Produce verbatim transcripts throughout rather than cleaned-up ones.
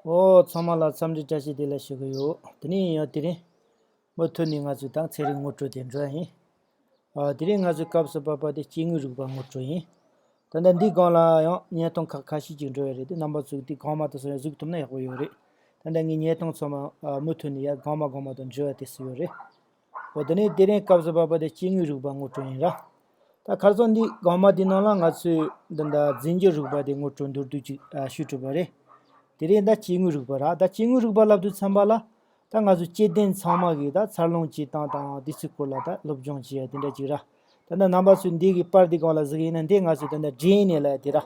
ཨོ། ཚང་མ་ལ་འཚམས་འདྲི་བཀྲ་ཤིས་བདེ་ལེགས་ཞུ་གི་ཡོད། དེ་ནས་ཡང་དེ་རིང་མུ་མཐུད་ནས་ང་ཚོས་ད་ཚན་རིག་ངོ་སྤྲོད་དེ་འགྲོ་ཡ་ཡིན། ཨ། དེ་རིང་ང་ཚོའི་སྐབས་སུ་བབས་པ་དེ་སྐྱེ་དངོས་རིག་པ་ངོ་སྤྲོད་ཡིན། ད་ལྟ་འདིའི་སྒང་ལ་ཡང་བརྙན་ཐུང་ཁག་ཁ་ཤས་ཅིག་འགྲོ་ཡ་རེད་དེ། རྣམ་པ་ཚོས་དེ་གོང་མ་དེ་ཚོ་ཡང་གཟིགས་ཐུབ་ན་ཡག་པོ་ཡོད་རེད། ད་ལྟ་ངའི་བརྙན་ཐུང་ཚང་མ་ཨ་མུ་མཐུད་ནས་ཡར་གོང་མ་གོང་མ་དུ་འགྲོ་ཡ་དེ་སུ་ཡོད་རེད། འོ། དེ་ནས་དེ་རིང་སྐབས་སུ་བབས་པ་དེ་སྐྱེ་དངོས་རིག་པ་ངོ་སྤྲོད་ཡིན་ར། ད་ཁ་སང་འདི་གོང་མ་འདི་ནང་ལ་ང་ཚོས་འདི་འདྲ་རྫས་འགྱུར་རིག་པ་དེ་ངོ་སྤྲོད་མདོར་བསྡུས་ཅིག་ཨ་ཞུས་གྲུབ་པ་རེད། དེ་རིང་ད་སྐྱེ་དངོས་རིག་པ་ར། ད་སྐྱེ་དངོས་རིག་པ་ལབ་དུས་ཙམ་པ་ལ། ད་ང་ཚོ་སྐྱེ་ལྡན་ཚང་མ་གི་ད་འཚར་ལོངས་བྱེད་སྟངས་དང་དེ་ཚོའི་སྐོར་ལ་ད་སློབ་སྦྱོང་བྱེད་ཡ་དེ་འདྲ་ཅིག་ར། ད་ལྟ་རྣམ་པ་ཚོས་འདི་གི་པར་འདི་སྒང་ལ་གཟིགས་ཡིན་ན། འདི་ང་ཚོས་ད་ལྟ་ཌི་ཨེན་ཨེ་ལབ་ཡ་དེ་ར།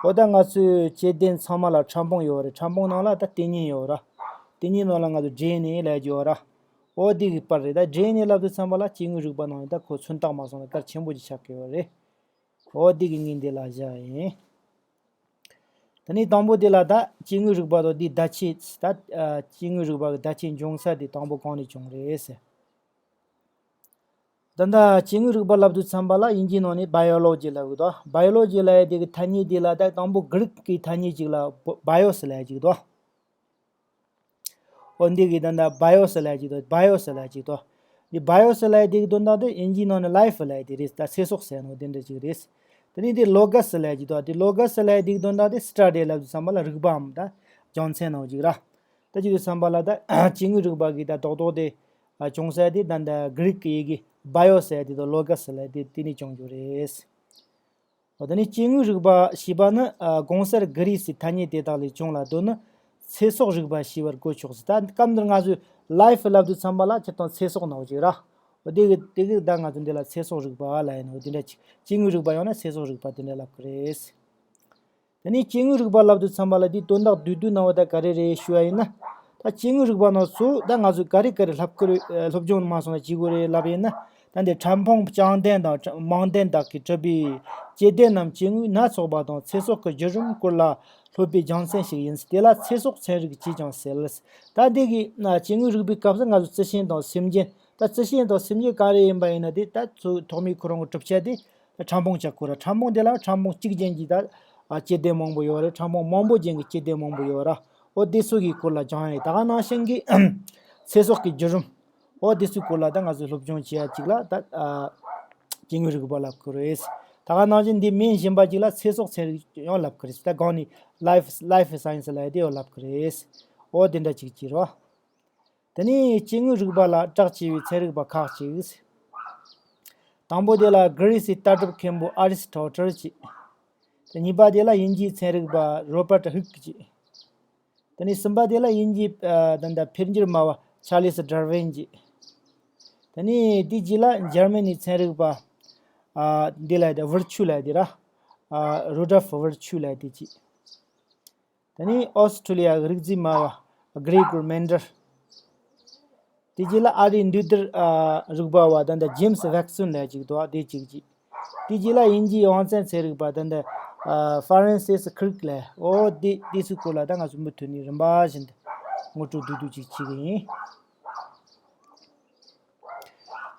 འོ། ད་ང་ཚོའི་སྐྱེ་ལྡན་ཚང་མ་ལ་ཕྲ་ཕུང་ཡོད་རེད། ཕྲ་ཕུང་ནང་ལ་ད་ལྟེ་སྙིང་ཡོད་ར། ལྟེ་སྙིང་ནང་ལ་ང་ཚོ་ཌི་ཨེན་ཨེ་ལབ་ཡ་ཅིག་ཡོད་ར། འོ། འདི་གི་པར་རེད། ད་ཌི་ཨེན་ཨེ་ལབ་དུས་ཙམ་པ་ལ་སྐྱེ་དངོས་རིག་པ་ནང་ནས་ད་ཁོ་མཚོན་རྟགས་མ་སོང་ན་གལ་ཆེན་པོ་ཅིག་ཆགས་ཀྱི་ཡོད་རེད། འོ། འདི་གི་ངས་འདི་ལ་བཞག་ཡིན། དེ་ནས་དང་པོ་དེ་ལ་ད་སྐྱེ་དངོས་རིག་པ་དང་དེའི་བརྡ་ཆད་ད། ཨ། སྐྱེ་དངོས་རིག་པ་གི་བརྡ་ཆད་འབྱུང་ས་དེ་དང་པོ་གང་ནས་བྱུང་རེད་ཟེར། ད་ལྟ་སྐྱེ་དངོས་རིག་པ་ལབ་དུས་ཙམ་པ་ལ་དབྱིན་ཇིའི་ནང་ནས་བྷའི་ཡོ་ལོ་ཇི་ལབ་གི་འདུག་བྷའི་ཡོ་ལོ་ཇི་ལབ་ཡ་དེ་གི་ཐ་སྙད་དེ་ལ་ད་དང་པོ་གྷི་རིག་གི་ཐ་སྙད་ཅིག་ལ་བྷ་ཡོ་སི་ལབ་ཡ་ཅིག་འདུག་འོ། འདི་གི་ད་ལྟ་བྷའི་ཡོ་སི་ལབ་ཡ་ཅིག་འདུག་བྷའི་ཡོ་སི་ལབ་ཡ་ཅིག་འདུག་འདི་བྷའི་ཡོ་སི་ལབ་ཡ་དེ་གི་དོན་དག་དེ་དབྱིན་ཇིའི་ནང་ནས་ལའི་ཕི་ལབ་ཡ་དེ་རེད། ད་ཚེ་སྲོག་ཟེར་ནོ་དེ་འདྲ་ཅིག་རེད། དེ་ནས་འདི་ལོ་གོ་སི་ལབ་ཡ་ཅིག་འདུག་འདི་ལོ་གོ་སི་ལབ་ཡ་དེ་གི་དོན་དག་དེ་སི་ཊ་ཌི་ལབ་དུས་ཙམ་པ་ལ་རིག་པའམ་ད་རྒྱུ་མཚན་ནོ་ཅིག་ར། ད་ཅིག་དུས་ཙམ་པ་ལ་ད་སྐྱེ་དངོས་རིག་པ་གི་ད་རྡོག་རྡོག་དེ་ཨ་བྱུང་ས་དེ་ད་ད་གྷི་རིག་གི་ཡི་གེ་བྷའི་ཡོ་སི་ཟེར་དེ་དང་ལོ་གོ་སི་ལབ་དེ་དེ་ནས་བྱུང་རྒྱུ་རེད། འོ། དེ་ནས་སྐྱེ་དངོས་རིག་པ་ཞེས་པ་ནི་ཨ་གོང་གསལ་གྷི་རིག་སི་ཐ་སྙད་དེ་དག་ལས་བྱུང་ལ། དོན་ནི་ཚེ་སྲོག་རིག་པ་ཞེས་པར་གོ་ཆོག་ཟེར། ད་སྐབས་འདིར་ང་ཚོས་ལའི་ཕི་ལབ་དུས་ཙམ་པ་ལ་སྤྱིར་བཏང་ཚེ་སྲོག་ནང་བཞིན་ར། འོ། དེ་གི་དེ་གི་ད་ང་ཚོ་འདི་ལ་ཚེ་སྲོག་རིག་པ་ལབ་ཡིན་ནོ་དེ་འདྲ་ཅིག་སྐྱེ་དངོས་རིག་པ་ཡང་ན་ཚེ་སྲོག་རིག་པ་དེ་འདྲ་ལབ་གི་རེད། དེ་ནས་སྐྱེ་དངོས་རིག་པ་ལབ་དུས་ཙམ་པ་ལ་དེའི་དོན་དག་བསྡུས་བསྡུས་གནང་བ་ད་ག་རེ་རེད་ཞུ་བ་ཡིན་ན། ད་སྐྱེ་དངོས་རིག་པ་ནང་ཚོ་ད་ང་ཚོས་ག་རེ་ག་རེ་ལབ་ཀྱི་རེད། སློབ་སྦྱོང་མ་སོང་ན་བྱེད་དགོས་རེད་ལབ་ཡིན་ན། ད་འདི་ཕྲ་ཕུང་ལྕང་ལྡན་དང་མང་ལྡན་དག་གིས་གྲུབ་པའི་སྐྱེ་ལྡན་ནམ་སྐྱེ་དངོས་སྣ་ཚོགས་པ་དང་ཚེ་སྲོག་གི་བརྒྱུད་རིམ་སྐོར་ལ་སློབ་པའི་རྒྱུ་མཚན་ཞིག་ཡིན། དེ་ལ་ཚེ་སྲོག་ཚན་རིག་ཅེས་ཀྱང་ཟེར། ད་འདི་གི་སྐྱེ་དངོས་རིག་པའི་སྐབས་སུ་ང་ཚོ་རྩི་ཤིང་དང་སེམས་ཅན། ད་རྩི་ཤིང་དང་སེམས་ཅན་ག་རེ་ཡིན་པ་ཡིན་ན། དེ་ད་ཚོ་ཐོག་མའི་ཁོ་རང་གི་གྲུབ་ཆ་དེ་ཕྲ་ཕུང་ཆགས་དགོས་ར། ཕྲ་ཕུང་དེ་ལ་ཕྲ་ཕུང་གཅིག་ཅན་གྱི་ད་ཨ་སྐྱེ་ལྡན་མང་པོ་ཡོད་རེད། ཕྲ་ཕུང་མང་པོ་ཅན་གྱི་སྐྱེ་ལྡན་མང་པོ་ཡོད་ར། འོ། དེ་ཚོ་གི་སྐོར་ལ་སྦྱང་ཡ་ཡིན། ད་ག་ནང་བཞིན་གྱི་ཚེ་སྲོག་གི་བརྒྱུད་རིམ། འོ། དེ་ཚོའི་སྐོར་ལ་ད་ང་ཚོས་སློབ་སྦྱོང་བྱེད་ཡ་གཅིག་ལ་ད་ཨ་སྐྱེ་དངོས་རིག་པ་ལབ་ཀྱི་རེད། ད་ག་ནང་བཞིན་འདི་མིང་གཞན་པ་གཅིག་ལ་ཚེ་སྲོག་ཚན་རིག་ཡང་ལབ་ཀྱི་རེད། ད་གོང་ནས་ལའི་ཕི་ལའི་ཕི་སའེན་སི་ལབ་ཡ་དེ་ཡང་ལབ་ཀྱི་རེད། འོ། དེ་འདྲ་གཅིག་གཅིག་རེད། དེ་ནས་སྐྱེ་དངོས་རིག་པ་ལ་གྲགས་ཆེ་བའི་ཚན་རིག་པ་ཁག་ཅིག་དང་པོ་དེ་ལ་གྷི་རི་སི་ལྟ་གྲུབ་མཁན་པོ་ཨ་རི་སི་ཊོ་ཊལ་གཅིག་དེ་གཉིས་པ་དེ་ལ་དབྱིན་ཇིའི་ཚན་རིག་པ་རོ་བར་ཊ་ཧུག་གཅིག་དེ་ནས་གསུམ་པ་དེ་ལ་དབྱིན་ཇིའི་ཨ་ད་ལྟ་འཕེལ་འགྱུར་སྨྲ་བ་ཆར་ལི་སི་ཌར་ཝིན་གཅིག་དེ་ནས་དེ་རྗེས་ལ་འཇར་མ་ནིའི་ཚན་རིག་པ་ཨ་འདི་ལ་དེ་ཝིར་ཆུ་ལ་དེ་ར། ཨ་རུ་ཌོལ་ཕ་ཝིར་ཆུ་ལ་དེ་གཅིག་དེ་ནས་ཨོ་སི་ཁྲུ་ལི་ཡ་གི་རིག་རྫས་སྨྲ་བ་གྷི་རེ་གོར་མན་ཌར། དེ་རྗེས་ལ་ཨ་རིའི་འདུས་སྡེར་ཨ་རིག་པ་བ་ད་ལྟ་ཇེམ་སི་ཝེག་སོན་ལབ་ཅིག་འདུག་དེ་གཅིག་གཅིག་དེ་རྗེས་ལ་དབྱིན་ཇིའི་དབང་བཙན་ཚན་རིག་པ་ད་ལྟ་ཨ་ཧྥ་རན་སིས་ཁི་རིག་ལབ། འོ། དེ་དེ་ཚོའི་སྐོར་ལ་ད་ང་ཚོ་མུ་མཐུད་ནས་རིམ་པ་བཞིན་དུ་ངོ་སྤྲོད་བསྡུས་བསྡུས་ཅིག་བྱེད་གི་ཡིན།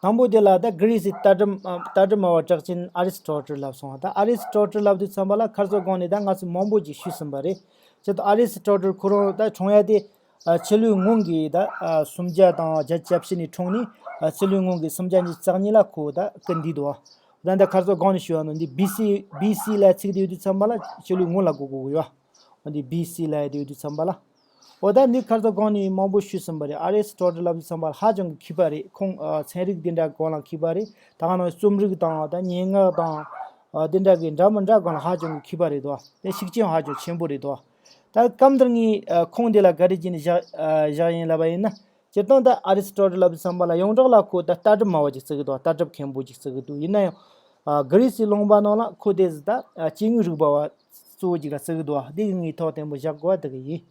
དང་པོ་དེ་ལ་ད་གྷི་རི་སི་ལྟ་གྲུབ་ཨ་ལྟ་གྲུབ་སྨྲ་བ་གྲགས་ཅན་ཨ་རི་སི་ཊོ་ཊལ་ལབ་སོང་བ། ད་ཨ་རི་སི་ཊོ་ཊལ་ལབ་དུས་ཙམ་པ་ལ་ཁ་སང་གོང་ནས་ད་ང་ཚོས་མང་པོ་ཅིག་ཞུས་ཟིན་པ་རེད། ཅི་ད་ཨ་རི་སི་ཊོ་ཊལ་ཁོ་རང་ད་འཁྲུངས་ཡ་དེ་ཨ་ཕྱི་ལོའི་སྔོན་གྱི་ད་ཨ་སུམ་བརྒྱ་དང་བརྒྱད་ཅུ་གྱ་བཞི་ནས་འཁྲུངས་ནས་ཨ་ཕྱི་ལོའི་སྔོན་གྱི་སུམ་བརྒྱ་ཉི་ཤུ་རྩ་གཉིས་ལ་ཁོ་ད་སྐུ་འདས་འདུག་ད་ད་ཁ་སང་གོང་ནས་ཞུས་པ་ནང་འདི་བི་སི་བི་སི་ལ་ཚིག་དེ་ཡོད་དུས་ཙམ་པ་ལ་ཕྱི་ལོའི་སྔོན་ལ་གོ་དགོས་ཀྱི་ཡོད། འོ། འདི་བི་སི་ལབ་ཡ་དེ་ཡོད་དུས་ཙམ་པ་ལ། འོ། ད་འདི་ཁ་སང་གོང་ནས་མང་པོ་ཞུས་ཟིན་པ་རེད། ཨ་རི་སི་ཊོ་ཊལ་ལབ་དུས་ཙམ་པ་ལ་ཧ་ཅང་གི་མཁས་པ་རེད། ཁོང་ཨ་ཚན་རིག་འདི་འདྲ་སྒང་ལ་མཁས་པ་རེད། ད་ག་ནང་རྩོམ་རིག་དང་ད་སྙན་ངག་དང་ཨ་འདི་འདྲ་གི་འདྲ་མི་འདྲ་སྒང་ལ་ཧ་ཅང་གི་མཁས་པ་རེད་དོ། དེ་ཤུགས་རྐྱེན་ཧ་ཅང་ཆེན་པོ་རེད་དོ། ད་སྐབས་འདིར་ངས་ཨ་ཁོང་འདི་ལ་ག་རེ་བྱས་ནས་བཞག་ཨ་བཞག་ཡིན་ལབ་པ་ཡིན་ན། སྤྱིར་བཏང་ད་ཨ་རི་སི་ཊོ་ཊལ་ལབ་དུས་ཙམ་པ་ལ་ཡོངས་གྲགས་ལ་ཁོ་ད་ལྟ་གྲུབ་སྨྲ་བ་ཅིག་བརྩི་གི་འདུག་ལྟ་གྲུབ་མཁན་པོ་ཅིག་བརྩི་གི་འདུག་ཡིན་ན་ཡང་ཨ་གྷི་རི་སིའི་ལུང་པ་ནང་ལ་ཁོ་དེ་ཟིག་ད་ཨ་སྐྱེ་དངོས་རིག་པ་བ་གཙོ་བོ་ཅིག་ལ་བརྩི་གི་འདུག་དེ་གི་ངས་ཐོག་བརྟན་པོ་བཞག་དགོས་པ་དེ་གི་ཡིན།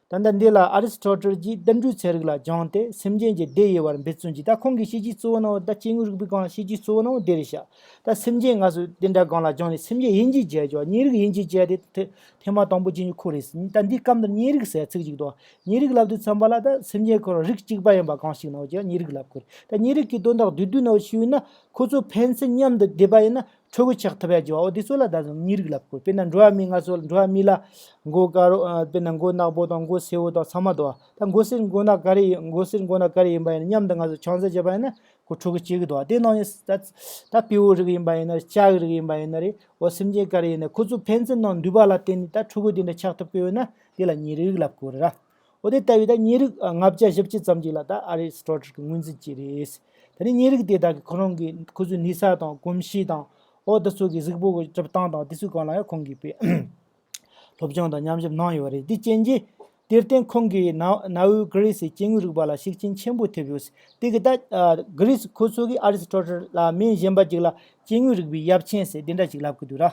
ད་ལྟ་འདི་ལ་ཨ་རི་སི་ཊོ་ཊལ་གྱིས་དུད་འགྲོའི་ཚན་རིག་ལ་སྦྱངས་ཏེ་སེམས་ཅན་གྱི་སྡེ་དབྱེ་བར་འབད་བརྩོན་གྱིས། ད་ཁོང་གི་བྱས་རྗེས་གཙོ་བོ་ནང་ད་སྐྱེ་དངོས་རིག་པའི་སྒང་ལ་བྱས་རྗེས་གཙོ་བོ་ནང་དེ་རེད་ཤག་ད་སེམས་ཅན་ང་ཚོས་དེ་འདྲ་སྒང་ལ་སྦྱངས་ནས་སེམས་ཅན་དབྱེ་འབྱེད་བྱས་ཀྱང་། གཉན་རིགས་དབྱེ་འབྱེད་བྱས་ཏེ་ཐེ་ཐེངས་མ་དང་པོ་བྱེད་མཁན་ཁོ་རེད། ད་འདིའི་སྐབས་འདིར་གཉན་རིགས་ཟེར་ཚིག་ཅིག་འདུག་གཉན་རིགས་ལབ་དུས་ཙམ་པ་ལ་ད་སེམས་ཅན་ཁོ་རང་རིགས་གཅིག་པ་ཡིན་པ་གང་ཞིག་ནང་བཞིན་གཉན་རིགས་ལབ་དགོས་རེད། ད་གཉན་རིགས་ཀྱི་དོན་དག་བསྡུས་བསྡུས་ནང་ཞུས་ན། ཁོ་ཚོ་ཕན་ཚུན་མཉམ་དུ་བསྡེབས་པ་ཡིན་ན་ ཕྲུ་གུ་ཆགས་ཐུབ་ཡ་བྱེད་པ། འོ་དེ་ཚོ་ལ་ད་གཟོད་མྱི་རིགས་ལབ་དགོས། དཔེར་ན་འགྲོ་བ་མི་ང་ཚོ་འགྲོ་བ་མི་ལ་མགོ་དཀར་པོ། ཨ་དཔེར་ན་མགོ་ནག་པོ་དང་མགོ་སེར་པོ་དང་ཚང་མ་འདུག་བ། ད་མགོ་སེར་མགོ་ནག་ག་རེ་ཡིན། མགོ་སེར་མགོ་ནག་ག་རེ་ཡིན་པ་ཡིན་ན་མཉམ་དུ་ང་ཚོ་ཆང་ས་བརྒྱབ་པ་ཡིན་ན་ཁོ་ཕྲུ་གུ་སྐྱེ་གི་འདུག་བ། དེ་ནང་ནས་ད་ད་སྤྲེའུ་རིགས་ཡིན་པ་ཡིན་ན་རེད། སྤྱ་གི་རིགས་ཡིན་པ་ཡིན་ན་རེད། འོ་སེམས་ཅན་ག་རེ་ཡིན་ན་ཁོ་ཚོ་ཕན་ཚུན་ནང་འདུས་པ་ལ་བརྟེན་ནས་ད་ཕྲུ་གུ་དེ་འདྲ་ཆགས་ཐུབ་ཀྱི་ཡོད་ན་དེ་ལ་མྱི་རིགས་ལབ་དགོས་རེད་ར། འོ་དེ་ལྟ་བུའི་ད་མྱི་རིགས་ལྔ་བརྒྱ་བཞི་བཅུ་ཙམ་ཅིག་ལ་ད་ཨ་རི་སི་ཊོ་ཊལ་གྱིས་ངོས་འཛིན་བྱས་རེད། ད་ནི་མྱི་རིགས་དེ་དག་གི་ཁོ་རང་གི་ཁོ་ཚོའི་གནས་ས་དང་གོམས་གཤིས་དང་། འོ་དེ་ཚོ་གི་གཟུགས་པོ་གི་གྲུབ་སྟངས་དང་དེ་ཚོའི་སྒང་ལ་ཡང་ཁོང་གིས་དཔེ་སློབ་སྦྱོང་དང་ཉམས་ཞིབ་གནང་ཡོད་རེད། དེ་རྐྱེན་གྱིས་དེར་བརྟེན་ཁོང་གིས་ན་གནའ་བོའི་གྷི་རི་སིའི་སྐྱེ་དངོས་རིག་པ་ལ་ཤུགས་རྐྱེན་ཆེན་པོ་ཐེབས་ཡོད། དེ་གི་ད་ཨ་གྷི་རི་སི་ཁོ་ཚོ་གིས་ཨ་རི་སི་ཊོ་ཊལ་ལ་མིང་གཞན་པ་ཅིག་ལ་སྐྱེ་དངོས་རིག་པའི་ཡབ་ཆེན་ཟེར་དེ་འདྲ་ཅིག་ལབ་གི་འདུག་ར།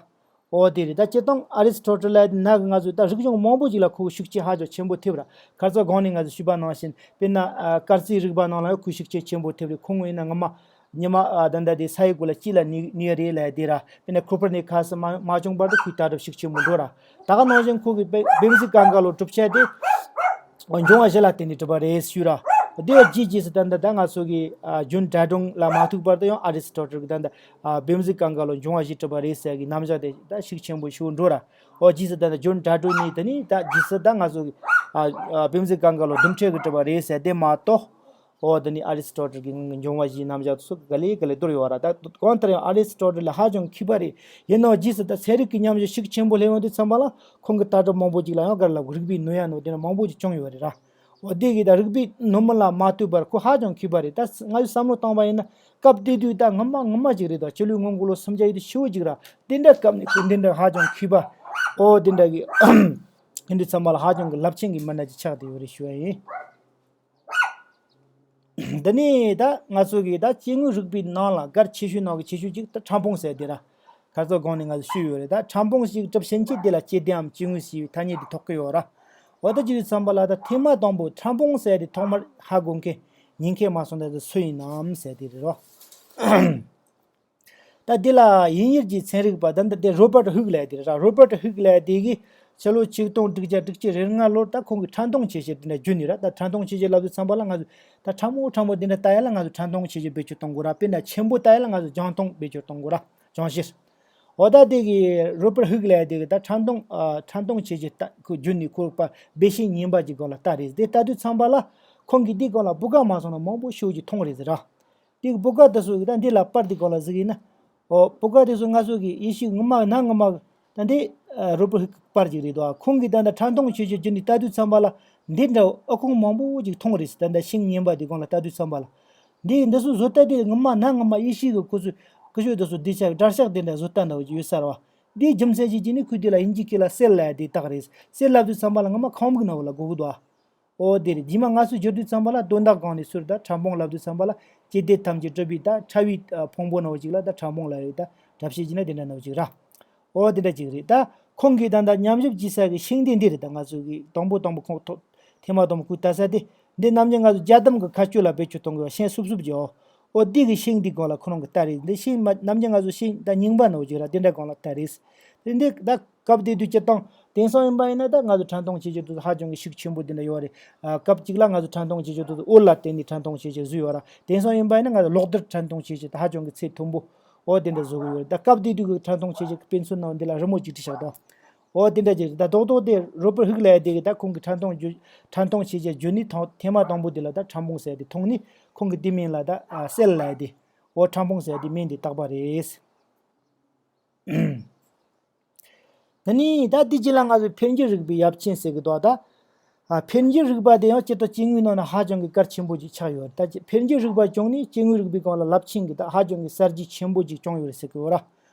འོ་དེ་རེད། ད་སྤྱིར་བཏང་ཨ་རི་སི་ཊོ་ཊལ་ལ་ནང་གི་ང་ཚོས་ད་རིག་གཞུང་མང་པོ་ཅིག་ལ་ཁོ་གི་ཤུགས་རྐྱེན་ཧ་ཅང་ཆེན་པོ་ཐེབས་ར། ཁ་སང་གོང་ནས་ང་ཚོས་ཞུས་པ་ནང་བཞིན་དཔེར་ན་ཨ་སྐར་རྩིས་རིག་པ་ནང་ལ་ཡང་ཁོའི་ཤུགས་རྐྱེན་ཆེན་པོ་ཐེབས་རེད། ཁོང་ཡིན་ན་སྔོན་མ་ཉི་མ་ཨ་ད་ལྟ་དེ་ས་ཡི་གུ་ལ་དཀྱིལ་ལ་གནས་གནས་རེད་ལབ་དེ་ར། དཔེར་ན་ཁོ་པར་ནི་ཁ་སི་མ་མ་བྱུང་བར་དུ་ཁོའི་ལྟ་གྲུབ་ཤུགས་ཆེན་པོ་འགྲོ་ར། ད་ག་ནང་བཞིན་ཁོ་གི་བེ་བེམ་གཟུགས་སྒང་ག་ལོ་གྲུབ་ཆ་དེ་འབྱུང་བ་བཞི་ལ་བརྟེན་ནས་གྲུབ་པ་རེད་ཞུས་ར། དེ་ཡང་རྗེས་རྗེས་སུ་ད་ལྟ་ད་ང་ཚོ་གི་ཨ་ཇོན་ཌ་ཌོན་ལ་མ་ཐུག་བར་དུ་ཡང་ཨ་རི་སི་ཊོ་ཊལ་གི་ད་ལྟ་ཨ་བེམ་གཟུགས་སྒང་ག་ལོ་འབྱུང་བ་བཞི་གྲུབ་པ་རེད་ཟེར་གི་རྣམ་གཞག་དེ་ད་ཤུགས་ཆེན་པོ་ཞིག་འགྲོ་ར། འོ་རྗེས་སུ་ད་ལྟ་ཇོན་ཌ་ཌོན་ནས་དེ་ནས་ད་རྗེས་སུ་ད་ང་ཚོ་གི་ཨ་ཨ་བེམ་གཟུགས་སྒང་ག་ལོ་ཟླུམ་ཕྲག་གི་གྲུབ་པ་རེད་ཟེར་དེ་མ་གཏོགས། འོ་དེ་ནས་ཨ་རི་སི་ཊོ་ཊལ་གི་འབྱུང་བ་བཞིའི་རྣམ་གཞག་སོགས་ག་ལེ་ག་ལེ་བསྡུར་ཡོད་ར། ད་གང་ལྟར་ཡང་ཨ་རི་སི་ཊོ་ཊལ་ལ་ཧ་ཅང་མཁས་པ་རེད། ཡིན་ནའང་རྗེས་སུ་ད་ཚན་རིག་གི་ཉམས་ཞིབ་ཤུགས་ཆེན་པོ་སླེབས་ཡོང་དུས་ཙམ་པ་ལ་ཁོང་གི་ལྟ་གྲུབ་མང་པོ་ཅིག་ལ་ཡང་ག་རེ་ལབ་དགོས། རིག་པའི་ནུས་ཡ་ནོ་དེ་འདྲ་མང་པོ་ཅིག་བྱུང་ཡོད་རེད་ར། འོ་དེ་གིས་ད་རིག་པའི་ནུ་མ་ལ་མ་ལྟོས་པར་ཁོ་ཧ་ཅང་མཁས་པ་རེད། ད་ང་ཚོས་བསམ་བློ་བཏང་བ་ཡིན་ན་སྐབས་དེ་དུས་ད་སྔོན་མ་སྔོན་མ་ཅིག་རེད། ད་སྤྱི་ལོའི་སྔོན་འགོ་ལོ་སུམ་བརྒྱ་ཡོད་དུས་ཕྱི་བོ་ཅིག་ར། དེ་འདྲ་སྐབས་ནས་ཁོ་འདི་འདྲ་ཧ་ཅང་མཁས་པ། འོ་དེ་འདྲ་གི་ཡིན་དུས་ཙམ་པ་ལ་ཧ་ཅང་གི་རླབས་ཆེན་གྱི་མི་སྣ་ཅིག་ཆགས་བསྡད་ཡོད་རེད་ཞུ་བ་ཡིན། འདི་ནས་ད་ང་ཚོ་གི་ད་སྐྱེ་དངོས་རིག་པའི་ནང་ལ་གལ་ཆེ་ཤོས་ནང་གི་ཆེ་ཤོས་གཅིག་ད་ཕྲ་ཕུང་ཟེར་དེ་ར། ཁ་སང་གོང་ནས་ང་ཚོས་ཞུས་ཡོད་རེད། ད་ཕྲ་ཕུང་ཞིག་གྲུབ་ཕྱིན་ཆད་དེ་ལ་སྐྱེ་ལྡན་འམ་སྐྱེ་དངོས་ཞེས་པའི་ཐ་སྙད་དེ་ཐོགས་ཀྱི་ཡོད་ར། འོ་ད་ཅི་རེད་བསམ་པ་ལ་ད་ཐེངས་མ་དང་པོ་ཕྲ་ཕུང་ཟེར་དེ་ཐོག་མར་ཧ་གོ་མཁན་ཉན་མཁན་མ་སོང་ད་དེ་སུ་ཡིན་ནམ་ཟེར་དེ་རེད་རོ། ད་འདི་ལ་དབྱིན་ཡུལ་གྱི་ཚན་རིག་པ་ད་འདི་དེ་རོ་བར་ཊ་ཧུག་ལབ་དེ་རེད་ར། རོ་བར་ཊ་ཧུག་ལབ་དེ་གིས་ཕྱི་ལོ་ཆིག་སྟོང་དྲུག་བརྒྱ་དྲུག་ཅུ་རེ་ལྔ་ལོར་ད་ཁོང་གིས་ཕྲ་མཐོང་ཆེ་ཤེལ་དེ་འདྲ་བརྒྱུད་ནས་ར། ད་ཕྲ་མཐོང་ཆེ་ཤེལ་ལབ་དུས་ཙམ་པ་ལ་ང་ཚོ་ད་ཕྲ་མོ་ཕྲ་མོ་དེ་འདྲ་ལྟ་ཡ་ལ་ང་ཚོ་ཕྲ་མཐོང་ཆེ་ཤེལ་བེད་སྤྱོད་གཏོང་དགོས་ར། དཔེར་ན་ཆེན་པོ་ལྟ་ཡ་ལ་ང་ཚོ་རྒྱང་མཐོང་བེད་སྤྱོད་གཏོང་དགོས་ར། རྒྱང་ཤེལ། འོ་ད་དེ་གིས་རོ་བར་ཊ་ཧུག་ལབ་དེ་གིས་ད་ཕྲ་མཐོང་ཨ་ཕྲ་མཐོང་ཆེ་ཤེལ་ལྟ་ཁོ་བརྒྱུད་ནས་ཁོ་པ་སྦས་ཤིང་ཉེན་པ་གྱི་སྒང་ལ་ལྟ་རེད། དེ་ལྟ་དུས་ཙམ་པ་ལ་ཁོང་གིས་དེའི་སྒང་ལ་བུ་ག་མ་སོང་ན་མང་པོ་ཤོས་ཀྱིས་མཐོང་རེད་ཟེར་ར། དེ་གི་བུ་ག་དེ་ཚོ་གི་ད་འདི་ལ་པར་དེ་སྒང་ལ་གཟིགས་ཡིན་ན། འོ་བུ་ག་དེ་ཚོ་ང་ཚོ་གི་ཡེ་ཤུ་ངོ་མ་ན་ངོ་མ་ད་འདི་ཨ་རོ་བར་ཊ་ཧུག་པར་ཅིག་རེད་དོ། ཁོང་གིས་ད་ལྟ་ཕྲ་མཐོང་ཆེ་ཤེལ་བརྒྱུད་ནས་ལྟ་དུས་ཙམ་པ་ལ་འདི་འདྲ་ཨ་ཁུང་མང་པོ་ཅིག་མཐོང་རེད་ཟེར། ད་ལྟ་ཤིང་ཉེན་པ་དེ་སྒང་ལ་ལྟ་དུས་ཙམ་པ་ལ། འདི་འདི་ཚོ་བཟོ་ལྟ་དེ་ངོ་མ་ན་ངོ་མ་ཡེ་ཤུ་གི་སྐུ་ཚོ་སྐུ་ཞབས་དེ་ཚོ་འདི་ཆ་གྲྭ་ཤག་དེ་འདྲ་བཟོ་ལྟ་འདྲ་བོ་ཅིག་ཡོད་ས་རེད་བ། འདིའི་རྒྱུ་མཚན་ཅིག་བྱས་ནས་ཁོས་དེ་ལ་དབྱིན་ཇི་སྐད་ལ་སེལ་ལབ་དེ་བཏགས་རེད། སེལ་ལབ་དུས་ཙམ་པ་ལ་ངོ་མ་ཁང་མིག་ནང་བ་ལ་གོ་གི་འདུག་ཨ། འོ་དེ་རེད། རྗེས་མ་ང་ཚོས་བསྒྱུར་དུས་ཙམ་པ་ལ་དོན་དག་སྒང་ནས་ཚུར་ད་ཕྲ་ཕུང་ལབ་དུས་ཙམ་པ་ལ་སྐྱེ་ལྡན་ཐམས་ཅད་གྲུབ་པའི་ད་ཕྲ་བའི་ཕུང་པོ་ནང་བཞིན་ལ་ད་ཕྲ་ཕུང་ལབ་ཡོད། ད་གྲབས་བཤད་བྱས་ན་དེ་འདྲ་ནང་བཞིན་ར། འོ་དེ་འདྲ་ཅིག་རེད། ད་ཁོང་གིས་ད་ལྟ་ཉམས་ཞིབ་བྱེད་ས་གི་ཤིང་དེ་འདི་རེད། ད་ང་ཚོ་གི་དང་པོ་དང་པོ་ཁོང་ཐོ་ཐེངས་མ་དང་པོ་ཁོས་ལྟ་ས་དེ་འདི་ནམ་རྒྱུན་ང་ཚོ་རྒྱ་གཏམ་གི་མཁའ་སྤྱོད་ལ་བེད་སྤྱོད་གཏོང་གི་བ་ཤིང་སུབ་སུབ་ཀྱི་འོ། འོ་འདི་གི་ཤིང་འདི་སྒང་ལ་ཁོ་རང་གི་ལྟ་རེད། འདི་ཤིང་མ་ནམ་རྒྱུན་ང་ཚོ་ཤིང་ད་རྙིང་པ་ནང་བཞིན་ར་དེ་འདྲ་སྒང་ལ་ལྟ་རེད། དེ་འདི་ད་སྐབས་དེ་དུས་སྤྱིར་བཏང་དེང་སང་ཡིན་པ་ཡིན་ན་ད་ང་ཚོ་ཕྲ་མཐོང་ཆེ་ཤེལ་དེ་ཚོ་ཧ་ཅང་གི་ཤུགས་ཆེན་པོ་དེ་འདྲ་ཡོད་རེད། ཨ་སྐབས་གཅིག་ལ་ང་ཚོ་ཕྲ་མཐོང་ཆེ་ཤེལ་དེ་ཚོ་འོད་ལ་བརྟེན་ནས་ཕྲ་མཐོང་ཆེ་ཤེལ་བཟོས་ཡོད་ར། དེང་སང་ཡིན་པ་ཡིན་ན་ང་ཚོ་གློག་རྡུལ་ཕྲ་མཐོང་ཆེ་ཤེལ་དེ་ཧ་ཅང་གི་ཚད་མཐོན་པོ་འོ་དེ་འདྲ་བཟོ་གི་ཡོད་རེད། ད་སྐབས་དེ་དུས་ཀྱི་ཕྲ་མཐོང་ཆེ་ཤེལ་གྱི་དཔེ་མཚོན་ནང་འདི་ལ་རི་མོ་ཅིག་བྲིས་བཞག་དང་། འོ་དེ་འདྲ་ཅིག་རེད། ད་རྡོག་རྡོག་དེ་རོ་བར་ཊ་ཧུག་ལབ་ཡ་དེ་གིས་ད་ཁོང་གིས་ཕྲ་མཐོང་བརྒྱུད་ཕྲ་མཐོང་ཆེ་ཤེལ་བརྒྱུད་ནས་ཐོག་ཐེངས་མ་དང་པོ་དེ་ལ་ད་ཕྲ་ཕུང་ཟེར་ཡ་དེ་མཐོང་ནས་ཁོང་གིས་དེའི་མིང་ལ་ད་ཨ་སེལ་ལབ་ཡ་དེ་འོ་ཕྲ་ཕུང་ཟེར་ཡ་དེའི་མིང་དེ་བཏགས་པ་རེད། ད་ནི་ད་དེ་རྗེས་ལ་ང་ཚོས་འཕེལ་འགྱུར་རིག་པའི་ཡབ་ཆེན་ཟེར་གི་འདུག་ད། ཨ་འཕེལ་འགྱུར་རིག་པ་དེ་ཡང་སྤྱིར་བཏང་སྐྱེ་དངོས་ནང་ན་ཧ་ཅང་གི་གལ་ཆེན་པོ་ཅིག་ཆགས་ཡོད། ད་ཅི་འཕེལ་འགྱུར་རིག་པ་བྱུང་ནས་སྐྱེ་དངོས་རིག་པའི་སྒང་ལ་རླབས་ཆེན་གྱི་ད་ཧ་ཅང་གི་གསར་བརྗེ་ཆེན་པོ་ཅིག་བྱུང་ཡོད་རེད་ཟེར་གི་ཡོད་ར།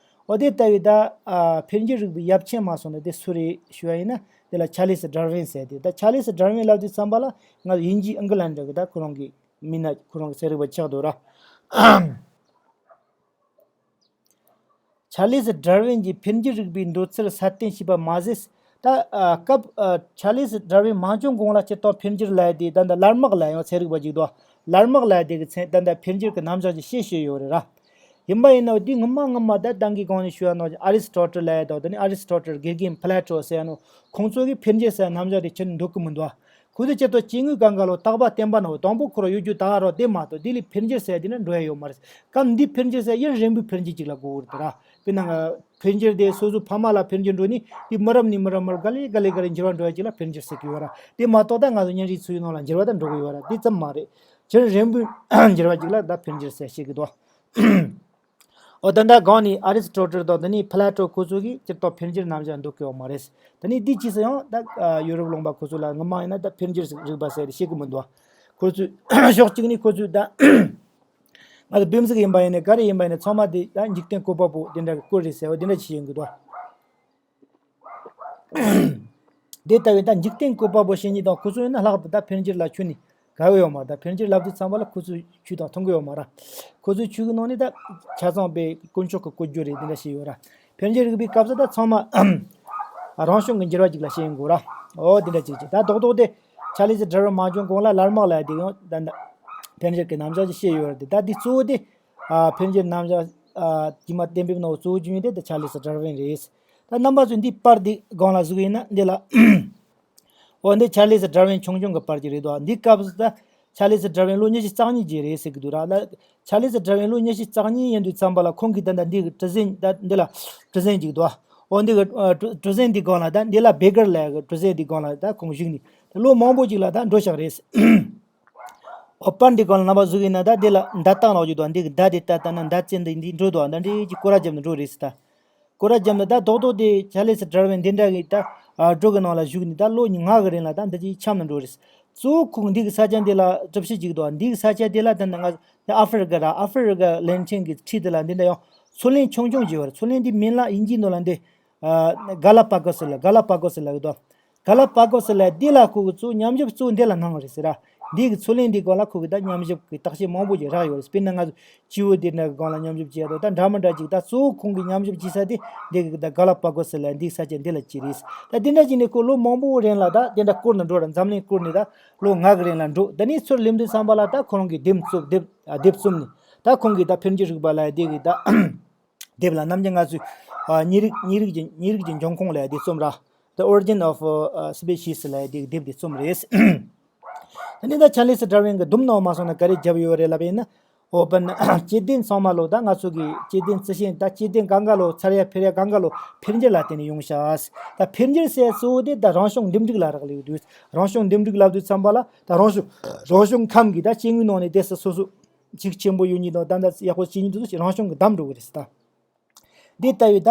འོ་དེ་ལྟ་བུའི་ད་ཨ་འཕེལ་འགྱུར་རིག་པའི་ཡབ་ཆེན་མ་སོང་ན་དེ་སུ་རེད་ཞུ་བ་ཡིན་ན་དེ་ལ་ཆ་ལི་སི་ཌར་ཝིན་ཟེར་དེ། ད་ཆ་ལི་སི་ཌར་ཝིན་ལབ་དུས་ཙམ་པ་ལ་ང་ཚོ་དབྱིན་ཇི་ཨིང་ལན་ཌི་གི་ད་ཁོ་རང་གི་མི་སྣ་ཁོ་རང་གི་ཚན་རིག་པ་ཆགས་འདུག་ར། ཆ་ལི་སི་ཌར་ཝིན་གྱིས་འཕེལ་འགྱུར་རིག་པའི་འདོད་ཚུལ་སྲ་བརྟན་བྱས་པ་མ་ཟད། ད་ཨ་སྐབས་ཨ་ཆ་ལི་སི་ཌར་ཝིན་མ་བྱུང་གོང་ལ་སྤྱིར་བཏང་འཕེལ་འགྱུར་ལབ་ཡ་དེ་ད་ལྟ་ལར་མག་ལབ་ཡ་ཡང་ཚན་རིག་པ་ཅིག་འདུག་ལར་མག་ལབ་ཡ་དེ་གི་མཚན་ད་ལྟ་འཕེལ་འགྱུར་གྱི་རྣམ་གཞག་ཅིག་བཤད་བཞིན་ཡོད་རེད་ར། ཡིན་པ་ཡིན་ནའང་དེ་སྔོན་མ་སྔོན་མ་ད་ད་གིན་གོང་ནས་ཞུས་པ་ནང་བཞིན་ཨ་རི་སི་ཊོ་ཊལ་ལབ་ཡ་དང་དེ་ནས་ཨ་རི་སི་ཊོ་ཊལ་དགེ་རྒན་པི་ལ་ཊོ་ཟེར་ཡ་ནོ་ཁོང་ཚོ་གིས་འཕེལ་འགྱུར་ཟེར་ཡ་རྣམ་གཞག་དེ་ཁྱོན་ནས་འདོད་གི་མི་འདུག་ཁོ་ཚོས་སྤྱིར་བཏང་སྐྱེ་དངོས་སྒང་ག་ལོ་རྟག་པ་བརྟན་པ་ནང་དང་པོ་ཁོ་རང་ཡོད་རྒྱུ་ད་ག་རང་དེ་མ་གཏོགས་དེ་ལས་འཕེལ་འགྱུར་ཟེར་ཡ་དེ་ན་འགྲོ་ཡ་ཡོད་མ་རེད། སྐབས་འདིའི་འཕེལ་འགྱུར་ཟེར་ཡ་ཡུན་རིང་པོའི་འཕེལ་འགྱུར་ཅིག་ལ་གོ་གི་རེད་ད་ར། དཔེར་ན་ང་འཕེལ་འགྱུར་དེ་སོ་སོ་ཕ་མ་ལ་འཕེལ་འགྱུར་འགྲོ་ནས་དེ་མི་རབས་ནས་མི་རབས་མར་ག་ལེ་ག་ལེ་ག་ལེ་འགྱུར་བ་འགྲོ་ཡ་ཅིག་ལ་འཕེལ་འགྱུར་ཟེར་གི་ཡོད་ར། དེ་མ་གཏོགས་ད་ང་ཚོ་བསྙུན་གཞི་ཚུལ་ནང་ལ་འགྱུར་བ་ད་འགྲོ་གི་ཡོད་ར། དེ་ཙམ་མ་རེད། ཕྱིར་རན་པོའི་འགྱུར་བ་ཅིག་ལ་ད་འཕེལ་འགྱུར་ཟེར་བཤད་གི་འདུག་འོ་ད་ལྟ་གོང་ནས་ཨ་རི་སི་ཊོ་ཊལ་དང་དེ་ནས་ཕ་ལ་ཊོ་ཁོ་ཚོ་གིས་སྤྱིར་བཏང་འཕེལ་འགྱུར་རྣམ་གཞག་འདོད་ཀྱི་ཡོད་མ་རེད། དེ་ནས་འདིའི་རྗེས་སུ་ཡང་ད་ཡུ་རོབ་ལུང་པ་ཁོ་ཚོ་ལ་སྔོན་མ་ཡིན་ན་ད་འཕེལ་འགྱུར་རིག་པ་ཟེར་ཏེ་བཤད་ཀྱི་མི་འདུག་ཁོ་ཚོས་ཕྱོགས་གཅིག་ནས་ཁོ་ཚོས་ད་ང་ཚོ་བེམ་གཟུགས་ཡིན་པ་ཡིན་ནའི་ག་རེ་ཡིན་པ་ཡིན་ནའི་ཚང་མ་དེ་ད་འཇིག་རྟེན་བཀོད་པ་པོ་དེ་འདྲ་གི་སྐོར་རེད་ཟེར་བ་དེ་འདྲ་བྱས་ཡོང་གི་འདུག་དེ་ལྟ་བུའི་ད་འཇིག་རྟེན་བཀོད་པ་པོ་བཤད་མཁན་དང་ཁོ་ཚོ་ཡིན་ན་ལྷག་ཏུ་ད་འཕེལ་འགྱུར་ལ་ཁྱོན་ནས་དགའ་གི་ཡོད་མ་རེད། ད་འཕེལ་འགྱུར་ལབ་དུས་ཙམ་པ་ལ་ཁོ་ཚོའི་ཆོས་དང་མཐུན་གི་ཡོད་མ་རེད། ཁོ་ཚོའི་ཆོས་ཀྱི་ནང་ནས་ད་ཆ་ཚང་པའི་དཀོན་མཆོག་གི་བཀོད་རྒྱུ་རེད་དེ་འདྲ་བཤད་ཡོད་ར། འཕེལ་འགྱུར་རིག་པའི་སྐབས་སུ་ད་ཚང་མ་རང་བྱུང་གི་འགྱུར་བ་ཅིག་ལ་བཤད་ཡོང་དགོས་ར། འོ་དེ་འདྲ་ཅིག་ཅིག་ད་རྡོག་རྡོག་དེ་ཆ་ལི་སི་ཌར་ཝིན་མ་བྱུང་གོང་ལ་ལར་མག་ལབ་དེ་ཡང་ད་འཕེལ་འགྱུར་གྱི་རྣམ་གཞག་ཅིག་བཤད་ཡོད་ར། དེ་ད་དེ་གཙོ་བོ་དེ་འཕེལ་འགྱུར་རྣམ་གཞག་དེ་མ་གཏན་འབེབས་གནང་བ་གཙོ་བོ་བྱུང་ཡོད་དེ་ད་ཆ་ལི་སི་ཌར་ཝིན་རེད། ད་རྣམ་པ་ཚོས་འདིའི་པར་འདི་སྒང་ལ་གཟིགས་ཡིན་ན་འདི་ལ། འོ་འདི་ཆ་ལི་སི་ཌར་ཝིན་ཆུང་ཆུང་གི་པར་ཅིག་རེད་དོ། འདི་སྐབས་སུ་ད་ཆ་ལི་སི་ཌར་ཝིན་ལོ་ཉི་ཤུ་རྩ་གཉིས་ཀྱི་རེད་ཟེར་གི་འདུག་ར། ད་ཆ་ལི་སི་ཌར་ཝིན་ལོ་ཉི་ཤུ་རྩ་གཉིས་ཡིན་དུས་ཙམ་པ་ལ་ཁོང་གིས་ད་ལྟ་འདི་གི་གྲུ་གཟིངས་ད་འདི་ལ་གྲུ་གཟིངས་ཅིག་འདུག་འོ་འདི་གི་གྲུ་གྲུ་གཟིངས་འདི་སྒང་ལ་ད་འདི་ལ་བེ་གར་ལབ་གི་གྲུ་གཟིངས་འདི་སྒང་ལ་ད་ཁོང་བཞུགས་ནས་ད་ལོ་མང་པོ་ཅིག་ལ་ད་འགྲོ་བཞག་རེད། འོ་པར་འདི་སྒང་ལ་རྣམ་པ་གཟིགས་ཡིན་ན་ད་འདི་ལ་མདའ་རྟགས་ནང་བཞིན་དུ་འདི་གི་མདའ་དེ་ལྟ་ལྟ་ན་མདའ་རྩེ་འདི་འདི་འགྲོ་འདུག་ད་འདི་གི་སྐོར་ར་རྒྱབ་ནས་འགྲོ་རེད་ཟེར་ད། སྐོར་ར་རྒྱབ་ནས་ད་རྡོག་རྡོག་དེ་ཆ་ལི་སི་ཌར་ཝིན་འདི་འདྲ་གི་ད་ཨ་འབྲོག་གི་ནང་ལ་བཞུགས་ནས་ད་ལོ་ལྔ་གི་རིང་ལ་ད་འདི་ཅིག་འཁྱམས་ནས་འགྲོ་རེད། གཙོ་བོ་ཁོང་འདི་གི་ས་ཆ་འདི་ལ་གྲུ་བཞི་ཅིག་འདུག་འདི་གི་ས་ཆ་འདི་ལ་ད་ནི་ང་ད་ཨ་ཧྥེ་རི་ཀ་ར་ཨ་ཧྥེ་རི་ཀ་གླིང་ཕྲན་གི་འཁྲིས་འདི་ལ་འདི་འདྲ་ཡང་མཚོ་གླིང་ཆུང་ཆུང་ཅིག་ཡོད་རེད། མཚོ་གླིང་འདི་མིང་ལ་དབྱིན་ཇིའི་ནང་ལ་འདི་ཨ་ག་ལ་པ་གོ་སི་ལ་ག་ལ་པ་གོ་སི་ལ་གི་འདུག་ག་ལ་པ་གོ་སི་ལ་འདི་ལ་ཁོ་གི་གཙོ་ཉམས་ཞིབ་གཙོ་འདི་ལ་གནང་བ་རེད་ཟེར་ར། འདི་གི་མཚོ་གླིང་འདི་སྐོར་ལ་ཁོ་གི་ད་ཉམས་ཞིབ་གི་བརྟག་དཔྱད་མང་པོ་ཞིག་རག་ཡོད་རེད། དཔེར་ན་ང་ཚོ་སྤྱི་བོ་འདི་འདྲ་གི་སྒང་ལ་ཉམས་ཞིབ་བྱས་དོ་ད་འདྲ་མི་འདྲ་ཅིག་ད་གཙོ་བོ་ཁོང་གི་ཉམས་ཞིབ་བྱེད་ས་དེ་འདི་གི་ད་ག་ལ་པ་གོ་སི་ལ་འདི་ས་ཆ་འདི་ལ་ཅི་རེད། ད་འདི་འདྲ་ཅིག་ནས་ཁོ་ལོ་མང་པོའི་རིང་ལ་ད་འདི་འདྲ་བསྐོར་ནས་འགྲོ་ར། འཛམ་གླིང་བསྐོར་ནས་ད་ལོ་ལྔ་གི་རིང་ལ་འགྲོ། ད་ནི་ཚུར་སླེབས་དུས་ཙམ་པ་ལ་ད་ཁོ་རང་གི་དེབ་བཙུགས་དེབ་དེབ་བཙུམ་ནས་ད་ཁོང་གི་ད་འཕེལ་འགྱུར་རིག་པ་ལ་འདི་གི་ད། དེབ་ལ་ནམ་རྒྱུན་ང་ཚོས་ཨ་ཉེ་རིགས་ཉེ་རིགས་ཀྱི་ཉེ་རིགས་ཀྱི་འབྱུང་ཁུངས་ལ་དེ་རྩོམ་ར། The Origin of uh, Species ལ་དེ་དེབ་དེ་རྩོམ་རེད། ད་ནི་ད་ཆ་ལི་སི་ཌར་ཝིན་གྱི་སྡོམ་གནང་མ་སོང་ན་ག་རེ་བརྒྱབ་ཡོད་རེད་ལབ་ཡིན་ན། འོ་བན་སྐྱེ་ལྡན་ཚང་མ་ལོ་ད་ང་ཚོ་གི་སྐྱེ་ལྡན་རྩི་ཤིང་ད་སྐྱེ་ལྡན་གང་ག་ལོ་འཚར་ཡ་འཕེལ་ཡ་གང་ག་ལོ་འཕེལ་འགྱུར་ལ་བརྟེན་ནས་ཡོང་ཤག་ད་འཕེལ་འགྱུར་ཟེར་གཙོ་བོ་དེ་ད་རང་བྱུང་འདེམས་སྒྲུག་ལ་རག་ལས་ཡོད་དུས་རང་བྱུང་འདེམས་སྒྲུག་ལབ་དུས་ཙམ་པ་ལ་ད་རང་བྱུང་རང་བྱུང་ཁམས་ཀྱི་ད་སྐྱེ་དངོས་ནང་ནས་དེ་སོ་སོ། འཇིག་ཆེན་པོ་ཡོད་ཉིད་དང་ད་ལྟ་ཡག་པོ་བྱེད་ཉིད་དུ་རང་བྱུང་གི་བསྡམས་འགྲོ་གི་རེད་ཟེར་ད། འདི་ལྟ་བུའི་ད་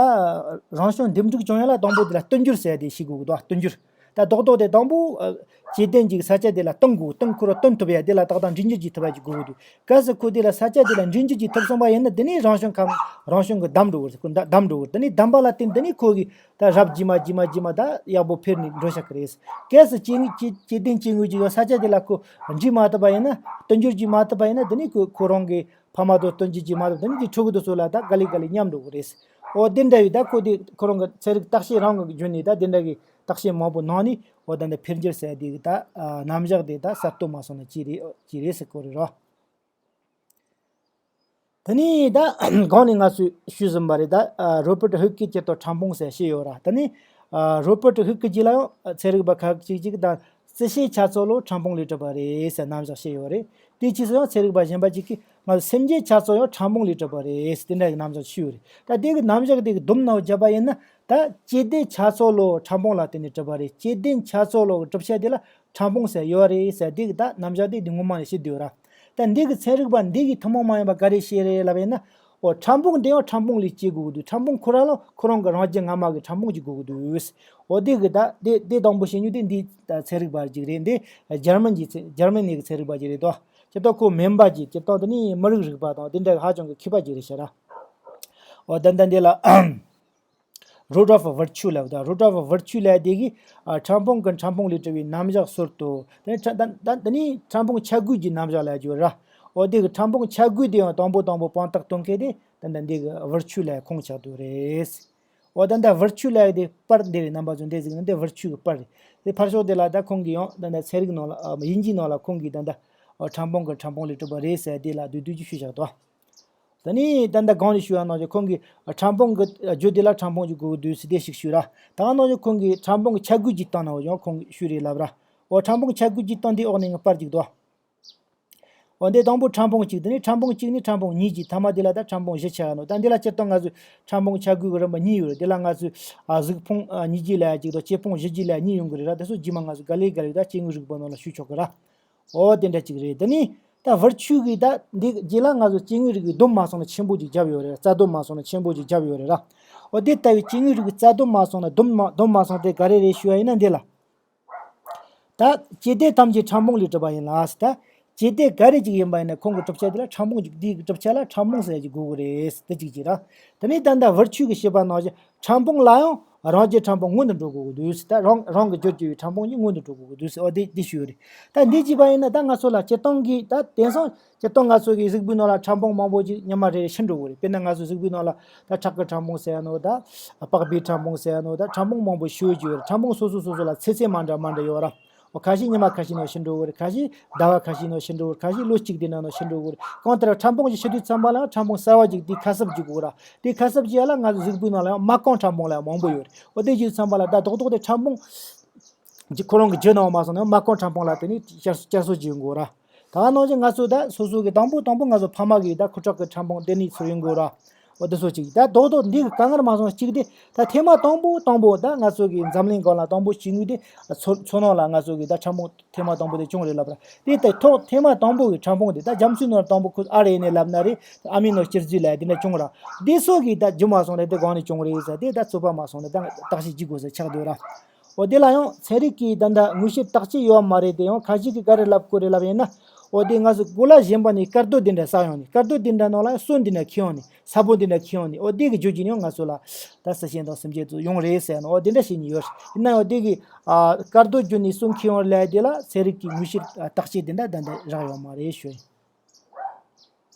རང་བྱུང་འདེམས་སྒྲུག་བྱུང་ཡ་ལ་དང་པོ་དེ་ལ་བསྟུན་འགྱུར་ཟེར་ཡ་དེ་ཤེས་དགོས་ཀྱི་འདུག་བསྟུན་འགྱུར། ད་རྡོག་རྡོག་དེ་དང་པོ་སྐྱེ་ལྡན་གྱི་ས་ཆ་དེ་ལ་བསྟུན་དགོས། བསྟུན་ཁོ་རང་བསྟུན་ཐུབ་ཡ་དེ་ལ་ཏག་ཏག་འབྲས་འགྱུར་གྱི་ཐུབ་པ་ཅིག་དགོས་ཀྱི་འདུག་གལ་སྲིད་ཁོ་དེ་ལ་ས་ཆ་དེ་ལ་འབྲས་འགྱུར་གྱི་ཐུབ་སོང་བ་ཡིན་ན་དེ་ནས་རང་བྱུང་ཁམས་རང་བྱུང་གི་བསྡམས་འགྲོ་གི་རེད། ཁོ་བསྡམས་འགྲོ་གི་རེད། དེ་ནས་བསྡམས་པ་ལ་བརྟེན་དེ་ནས་ཁོ་གི་ད་རབས་རྗེས་མ་རྗེས་མ་རྗེས་མ་ད་ཡག་པོ་འཕེལ་ནས་འགྲོ་བཞག་གི་རེད། གལ་སྲིད་སྐྱེ་དངོས་སྐྱེ་སྐྱེ་ལྡན་སྐྱེ་དངོས་ཅིག་ཡང་ས་ཆ་དེ་ལ་ཁོ་འབྲས་མ་ཐུབ་པ་ཡིན་ན་བསྟུན་འགྱུར་གྱིས་མ་ཐུབ་པ་ཡིན་ན་དེ་ནས་ཁོ་ཁོ་རང་གི་ཕ་མ་དང་བསྟུན་འགྱུར་གྱིས་མ་ཐུབ་དེ་ནས་དེ་ཕྲུ་གུ་དེ་ཚོ་ལ་ད་ག་ལེ་ག་ལེ་ཉམས་འགྲོ་གི་རེད། འོ་དེ་འདྲ་བའི་ད་ཁོ་དེ་ཁོ་རང་གི་ཚན་རིག་བརྟག་དཔྱད་རང་གི་བརྒྱུད་ནས་ད་དེ་འདྲ་གི་བརྟག་དཔྱད་མང་པོ་གནང་ནས་འོ་ད་འདི་འཕེལ་འགྱུར་ཟེར་དེ་གི་ད་རྣམ་གཞག་དེ་ད་གསར་གཏོད་མ་སོང་ན་ཅི་རེད་ཅི་རེད་ཟེར་གོ་རེད་རོ། དེ་ནས་ད་གོང་ནས་ང་ཚོས་ཞུས་ཟིན་པ་རེད། ད་རོ་པར་ཧུག་གིས་སྤྱིར་བཏང་ཕྲ་ཕུང་ཟེར་བཤད་ཡོད་ར། དེ་ནས་རོ་པར་ཧུག་གི་རྗེས་ལ་ཡང་ཚན་རིག་པ་ཁག་ཅིག་ཅིག་ད་རྩི་ཤིང་ཆ་ཚང་ལོ་ཕྲ་ཕུང་ལས་གྲུབ་པ་རེད་ཟེར་རྣམ་གཞག་བཤད་ཡོད་རེད། དེའི་རྗེས་སུ་ཡང་ཚན་རིག་པ་གཞན་པ་ཅིག་གིས་ང་ཚོ་སེམས་ཅན་ཆ་ཚང་ཡང་ཕྲ་ཕུང་ལས་གྲུབ་པ་རེད་ཟེར་དེ་འདྲ་གི་རྣམ་གཞག་ཞུས་ཡོད་རེད། ད་དེ་གི་རྣམ་གཞག་དེ་གི་སྡོམ་ནང་བརྒྱབ་པ་ཡིན་ན་ད་སྐྱེ་ལྡན་ཆ་ཚང་ལོ་ཕྲ་ཕུང་ལ་བརྟེན་ནས་གྲུབ་པ་རེད། སྐྱེ་ལྡན་ཆ་ཚང་ལོ་གི་གྲུབ་ཆ་དེ་ལ་ཕྲ་ཕུང་ཟེར་ཡོད་རེད་ཟེར་དེ་གི་ད་རྣམ་གཞག་དེ་དེ་སྔོན་མ་ནས་བཤད་བསྡད་ཡོད་ར། ད་འདི་གི་ཚན་རིག་པ་འདི་གི་ཐུན་མོང་མ་ཡིན་པ་ག་རེ་བཤད་རེད་ལབ་ཡིན་ན། འོ་ཕྲ་ཕུང་དེ་ཡང་ཕྲ་ཕུང་ལས་སྐྱེ་དགོས་ཀྱི་འདུག་ཕྲ་ཕུང་ཁོ་རང་ལ་ཁོ་རང་གི་རང་བཞིན་སྔ་མ་གི་ཕྲ་ཕུང་ཅིག་དགོས་ཀྱི་འདུག་འོ་དེ་གི་ད་དེ་དེ་དང་པོ་བཤད་མྱོང་དེ་འདི་ད་ཚན་རིག་པ་ཅིག་རེད། འདི་འཇར་མན་གྱི་ཚན་འཇར་མན་ནས་གི་ཚན་རིག་པ་ཅིག་རེད་དོ། ཁྱེད་ད་ཁོ་སྨན་པ་ཅིག་ཁྱེད་ད་དེ་ནི་མི་རིགས་རིག་པ་དང་དེ་འདྲ་ཧ་ཅང་གི་མཁས་པ་ཅིག་རེད་ཤག་ར། འོ་ད་ད་འདི་ལ། Root of virtue ལབ་ད། Root of virtue ལབ་དེ་གིས་ཨ་ཕྲ་ཕུང་གི་ཕྲ་ཕུང་ལས་གྲུབ་པའི་རྣམ་གཞག་ཟུར་དུ་དེ་ནི་ཕྲ་ད་ད་དེ་ནི་ཕྲ་ཕུང་ཆ་བགོས་ཀྱི་རྣམ་གཞག་ལབ་རྒྱུ་ར། འོ་དེ་གི་ཕྲ་ཕུང་ཆ་བགོས་དེ་ཡང་དང་པོ་དང་པོ་དཔང་རྟགས་སྟོན་མཁན་དེ་ད་ད་འདི་གི་virtue ལ་ཁུངས་ཆགས་འདུག་རེད། འོ་ད་ད་virtue ལབ་དེ་པར་འདི་རེད། རྣམ་པ་ཚོ་འདི་གཟིགས་ན་འདི་virtue གི་པར་རེད། དེ་ཕར་ཕྱོགས་དེ་ལ་ད་ཁོང་གིས་ཡང་ད་ད་ཚན་རིག་ནང་ལ་ཨ་དབྱིན་ཇིའི་ནང་ལ་ཁོང་གིས་ད་ད་ཨ་ཕྲ་ཕུང་གི་ཕྲ་ཕུང་ལས་གྲུབ་པ་རེད་ཟེར་དེ་ལ་བསྡུས་བསྡུས་ཀྱིས་ཞུས་བཞག་འདུག་ད་ནི་ད་ལྟ་གོང་ནས་ཞུས་པ་ནང་བཞིན་ཁོང་གིས་ཕྲ་ཕུང་གི་རྒྱུ་དེ་ལ་ཕྲ་ཕུང་གཅིག་དགོས་ཀྱི་འདུག་ཟེར་དེ་ཞིག་ཞུས་ར། ད་ག་ནང་བཞིན་ཁོང་གིས་ཕྲ་ཕུང་གི་ཆ་བགོས་ཀྱི་སྟེང་ནང་ཡང་ཁོང་གིས་ཞུས་རེད་ལབ་ར། འོ་ཕྲ་ཕུང་གི་ཆ་བགོས་ཀྱི་སྟེང་དེའི་འོག་ནས་ངས་པར་གཅིག་འདུག་འོ་འདི་དང་པོ་ཕྲ་ཕུང་གཅིག་དེ་ནས་ཕྲ་ཕུང་གཅིག་ནས་ཕྲ་ཕུང་གཉིས་ཀྱི་མཐའ་མ་དེ་ལ་ད་ཕྲ་ཕུང་བཞི་ཆགས་ནོ། ད་འདི་ལ་སྤྱིར་བཏང་ང་ཚོས་ཕྲ་ཕུང་ཆ་བགོས་ཀྱི་རིམ་པ་གཉིས་ཡོད་རེད། དེ་ལ་ང་ཚོས་ཨ་གཟུགས་ཕུང་ཨ་ཉིས་བརྒྱ་ལབ་ཡ་གཅིག་དང་། བྱེ་ཕུང་བཞི་བརྒྱ་ལབ་ཡ་གཉིས་ཡོང་གི་རེད་ར། དེ་ཚོ་རྗེས་མ་ང་ཚོས་ག་ལེ་ག་ལེ་ད་སྐྱེ་དངོས་རིག་པའི་ནང་ལ་ཞུགས་ཆོག་གི་ར། འོ་དེ་འདྲ་གཅིག་རེད། དེ་ནས་ད་ཝར་ཆུ་གི་ད་འདི་རྗེས་ལ་ང་ཚོ་སྐྱེ་དངོས་རིགས་ཀྱི་སྡོམ་མ་སོང་ན་ཆེན་པོ་ཅིག་བརྒྱབ་ཡོད་རེད། རྩ་སྡོམ་མ་སོང་ན་ཆེན་པོ་ཅིག་བརྒྱབ་ཡོད་རེད་ར། འོ་དེ་ལྟ་བུའི་སྐྱེ་དངོས་རིགས་ཀྱི་རྩ་སྡོམ་མ་སོང་ན་སྡོམ་མ་སྡོམ་མ་སོང་དེ་ག་རེ་རེད་ཞུ་བ་ཡིན་ན་འདི་ལ། ད་སྤྱི་དེ་ཐམས་ཅད་ཕྲ་ཕུང་ལས་གྲུབ་པ་ཡིན་ལ་ཟེར། ད་སྤྱི་དེ་ག་རེ་ཅིག་ཡིན་པ་ཡིན་ན་ཁོང་གི་གྲུབ་ཆ་དེ་ལ་ཕྲ་ཕུང་ཅིག་དེའི་གྲུབ་ཆ་ལ་ཕྲ་ཕུང་ཟེར་ཡ་ཅིག་དགོས་ཀྱི་རེད་ཟེར། དེ་གཅིག་གཅིག་ར། དེ་ནས་ད་ལྟ་ཝར་ཆུ་གི་བཤད་པ་ནང་བཞིན་ཕྲ་ཕུང་ལ་ཡང་རང་རྒྱུ་ཕྲ་ཕུང་སྔོན་དུ་འགྲོ་དགོས་ཀྱི་འདུག་ཟེར། ད་རང་རང་གི་བརྗོད་ཀྱི་ཡོད་ཕྲ་ཕུང་གཉིས་སྔོན་དུ་འགྲོ་དགོས་ཀྱི་འདུག་ཟེར། འོ་དེ་དེ་ཞུས་ཡོད་རེད། ད་འདི་བྱས་པ་ཡིན་ན་ད་ང་ཚོ་ལ་སྤྱིར་བཏང་གི་ད་དེང་སང་སྤྱིར་བཏང་ང་ཚོ་གི་གཟུགས་པོའི་ནང་ལ་ཕྲ་ཕུང་མང་པོ་ཅིག་ཉི་མ་རེ་རེ་ཤི་འགྲོ་གི་རེད། དཔེར་ན་ང་ཚོ་གཟུགས་པོའི་ནང་ལ་ད་ཁྲག་གི་ཕྲ་ཕུང་ཟེར་ཡ་ནོ། ད་པགས་པའི་ཕྲ་ཕུང་ཟེར་ཡ་ནོ། ད་ཕྲ་ཕུང་མང་པོ་ཤི་འགྲོ་གི་ཡོད་རེད། ཕྲ་ཕུང་སོ་སོ་སོ་སོ་ལ་ཚེ་ཚད་མ་འདྲ་མ་འདྲ་ཡོད་ར། འོ་ཁ་ཤས་ཉི་མ་ཁ་ཤས་ནང་ཤི་འགྲོ་གི་རེད། ཁ་ཤས་ཟླ་བ་ཁ་ཤས་ནང་ཤི་འགྲོ་གི་རེད། ཁ་ཤས་ལོ་གཅིག་དེ་ནང་ནང་ཤི་འགྲོ་གི་རེད། གང་ལྟར་ཕྲ་ཕུང་ཞིག་ཤི་དུས་ཙམ་པ་ལ་ཕྲ་ཕུང་གསར་བ་ཅིག་དེ་ཁ་གསབ་བྱེད་དགོས་ར། དེ་ཁ་གསབ་བྱེད་ཡ་ལ་ང་ཚོ་གཟུགས་པོའི་ནང་ལ་ཡང་མ་རྐང་ཕྲ་ཕུང་ལ་ཡང་མང་པོ་ཡོད་རེད། འོ་དེ་བྱས་ཙམ་པ་ལ་ད་རྡོག་རྡོག་དེ་ཕྲ་ཕུང་ཁོ་རང་གི་རྒྱུ་ནང་མ་སོང་ན་མ་རྐང་ཕྲ་ཕུང་ལ་དེ་ནས་བསྐྱར་བསྐྱར་གསོ་བྱེད་དགོས་ར། ད་ནང་བཞིན་ང་ཚོ་ད་སོ་སོ་གི་དང་པོ་དང་པོ་ང་ཚོ་ཕ་མ་གི་ད་ཁུ་ཁྲག་གི་ཕྲ་ཕུང་དེ་ནས་ཚུར་ཡོང་དགོས་ར། འོ་དེ་ཚོ་གཅིག་ད་རྡོག་རྡོག་འདི་གི་དཀའ་ངལ་མ་སོང་གཅིག་དེ་ད་ཐེངས་མ་དང་པོ་དང་པོ་ད་ང་ཚོ་གི་འཛམ་གླིང་སྒང་ལ་དང་པོ་སྐྱེ་དངོས་དེ་མཚོ་མཚོ་ནང་ལ་ང་ཚོ་གི་ད་ཕྲ་ཕུང་ཐེངས་མ་དང་པོ་དེ་བྱུང་རེད་ལབ་ར། དེ་ལྟར་ཐོག་ཐེངས་མ་དང་པོ་གི་ཕྲ་ཕུང་དེ་ད་རྒྱ་མཚོའི་ནང་དང་པོ་ཁོ་ཨར་ཨེན་ཨེ་ལབ་ན་རེད། ཨ་མི་ནོ་གཅིག་བརྩིས་ལ་དེ་འདྲ་བྱུང་ར། དེ་ཚོ་གི་ད་རྒྱུ་མ་སོང་རེད། དེ་གང་ནས་བྱུང་རེད་ཟེར་དེ་ད་རྩོད་པ་མ་སོང་ན་ད་བརྟག་དཔྱད་བྱེད་དགོས་ཟེར་ཆགས་འདུག་ར། འོ་དེ་ལ་ཡང་ཚན་རིག་གིས་ད་ལྟ་དངོས་བཤེར་བརྟག་དཔྱད་ཡོད་མ་རེད། དེ་ཡང་ཁ་ཤས་ཀྱིས་ག་རེ་ལབ་ཀྱི་རེད་ལབ་ཡིན་ན། འོ་དེ་ང་ཚོ་གོ་ལ་གཞན་པ་ནས་དཀར་རྡོ་དེ་འདྲ་བསགས་ཡོང་ནས། དཀར་རྡོ་དེ་འདྲ་ནང་ལ་སོན་དེ་འདྲ་ཁེལ་ཡོང་ནས། ས་བོན་དེ་འདྲ་ཁེལ་ཡོང་ནས། འོ་དེ་གི་བརྗོད་ཀྱི་ཡང་ང་ཚོ་ལ་ད་གསལ་བཤད་དང་སེམས་ཅན་ཚོ་ཡོང་རེད་ཟེར་ནས་འོ་དེ་འདྲ་བཤད་ནས་ཡོད། ཡིན་ན་ཡང་དེ་གི་ཨ་དཀར་རྡོ་བརྒྱུད་ནས་སོན་ཁེལ་ཡོང་ལབ་དེ་ལ་ཚན་རིག་གི་དངོས་བཤེར་བརྟག་དཔྱད་དེ་འདྲ་ད་ལྟ་རག་ཡོད་མ་རེད་ཞུ་ཡིན།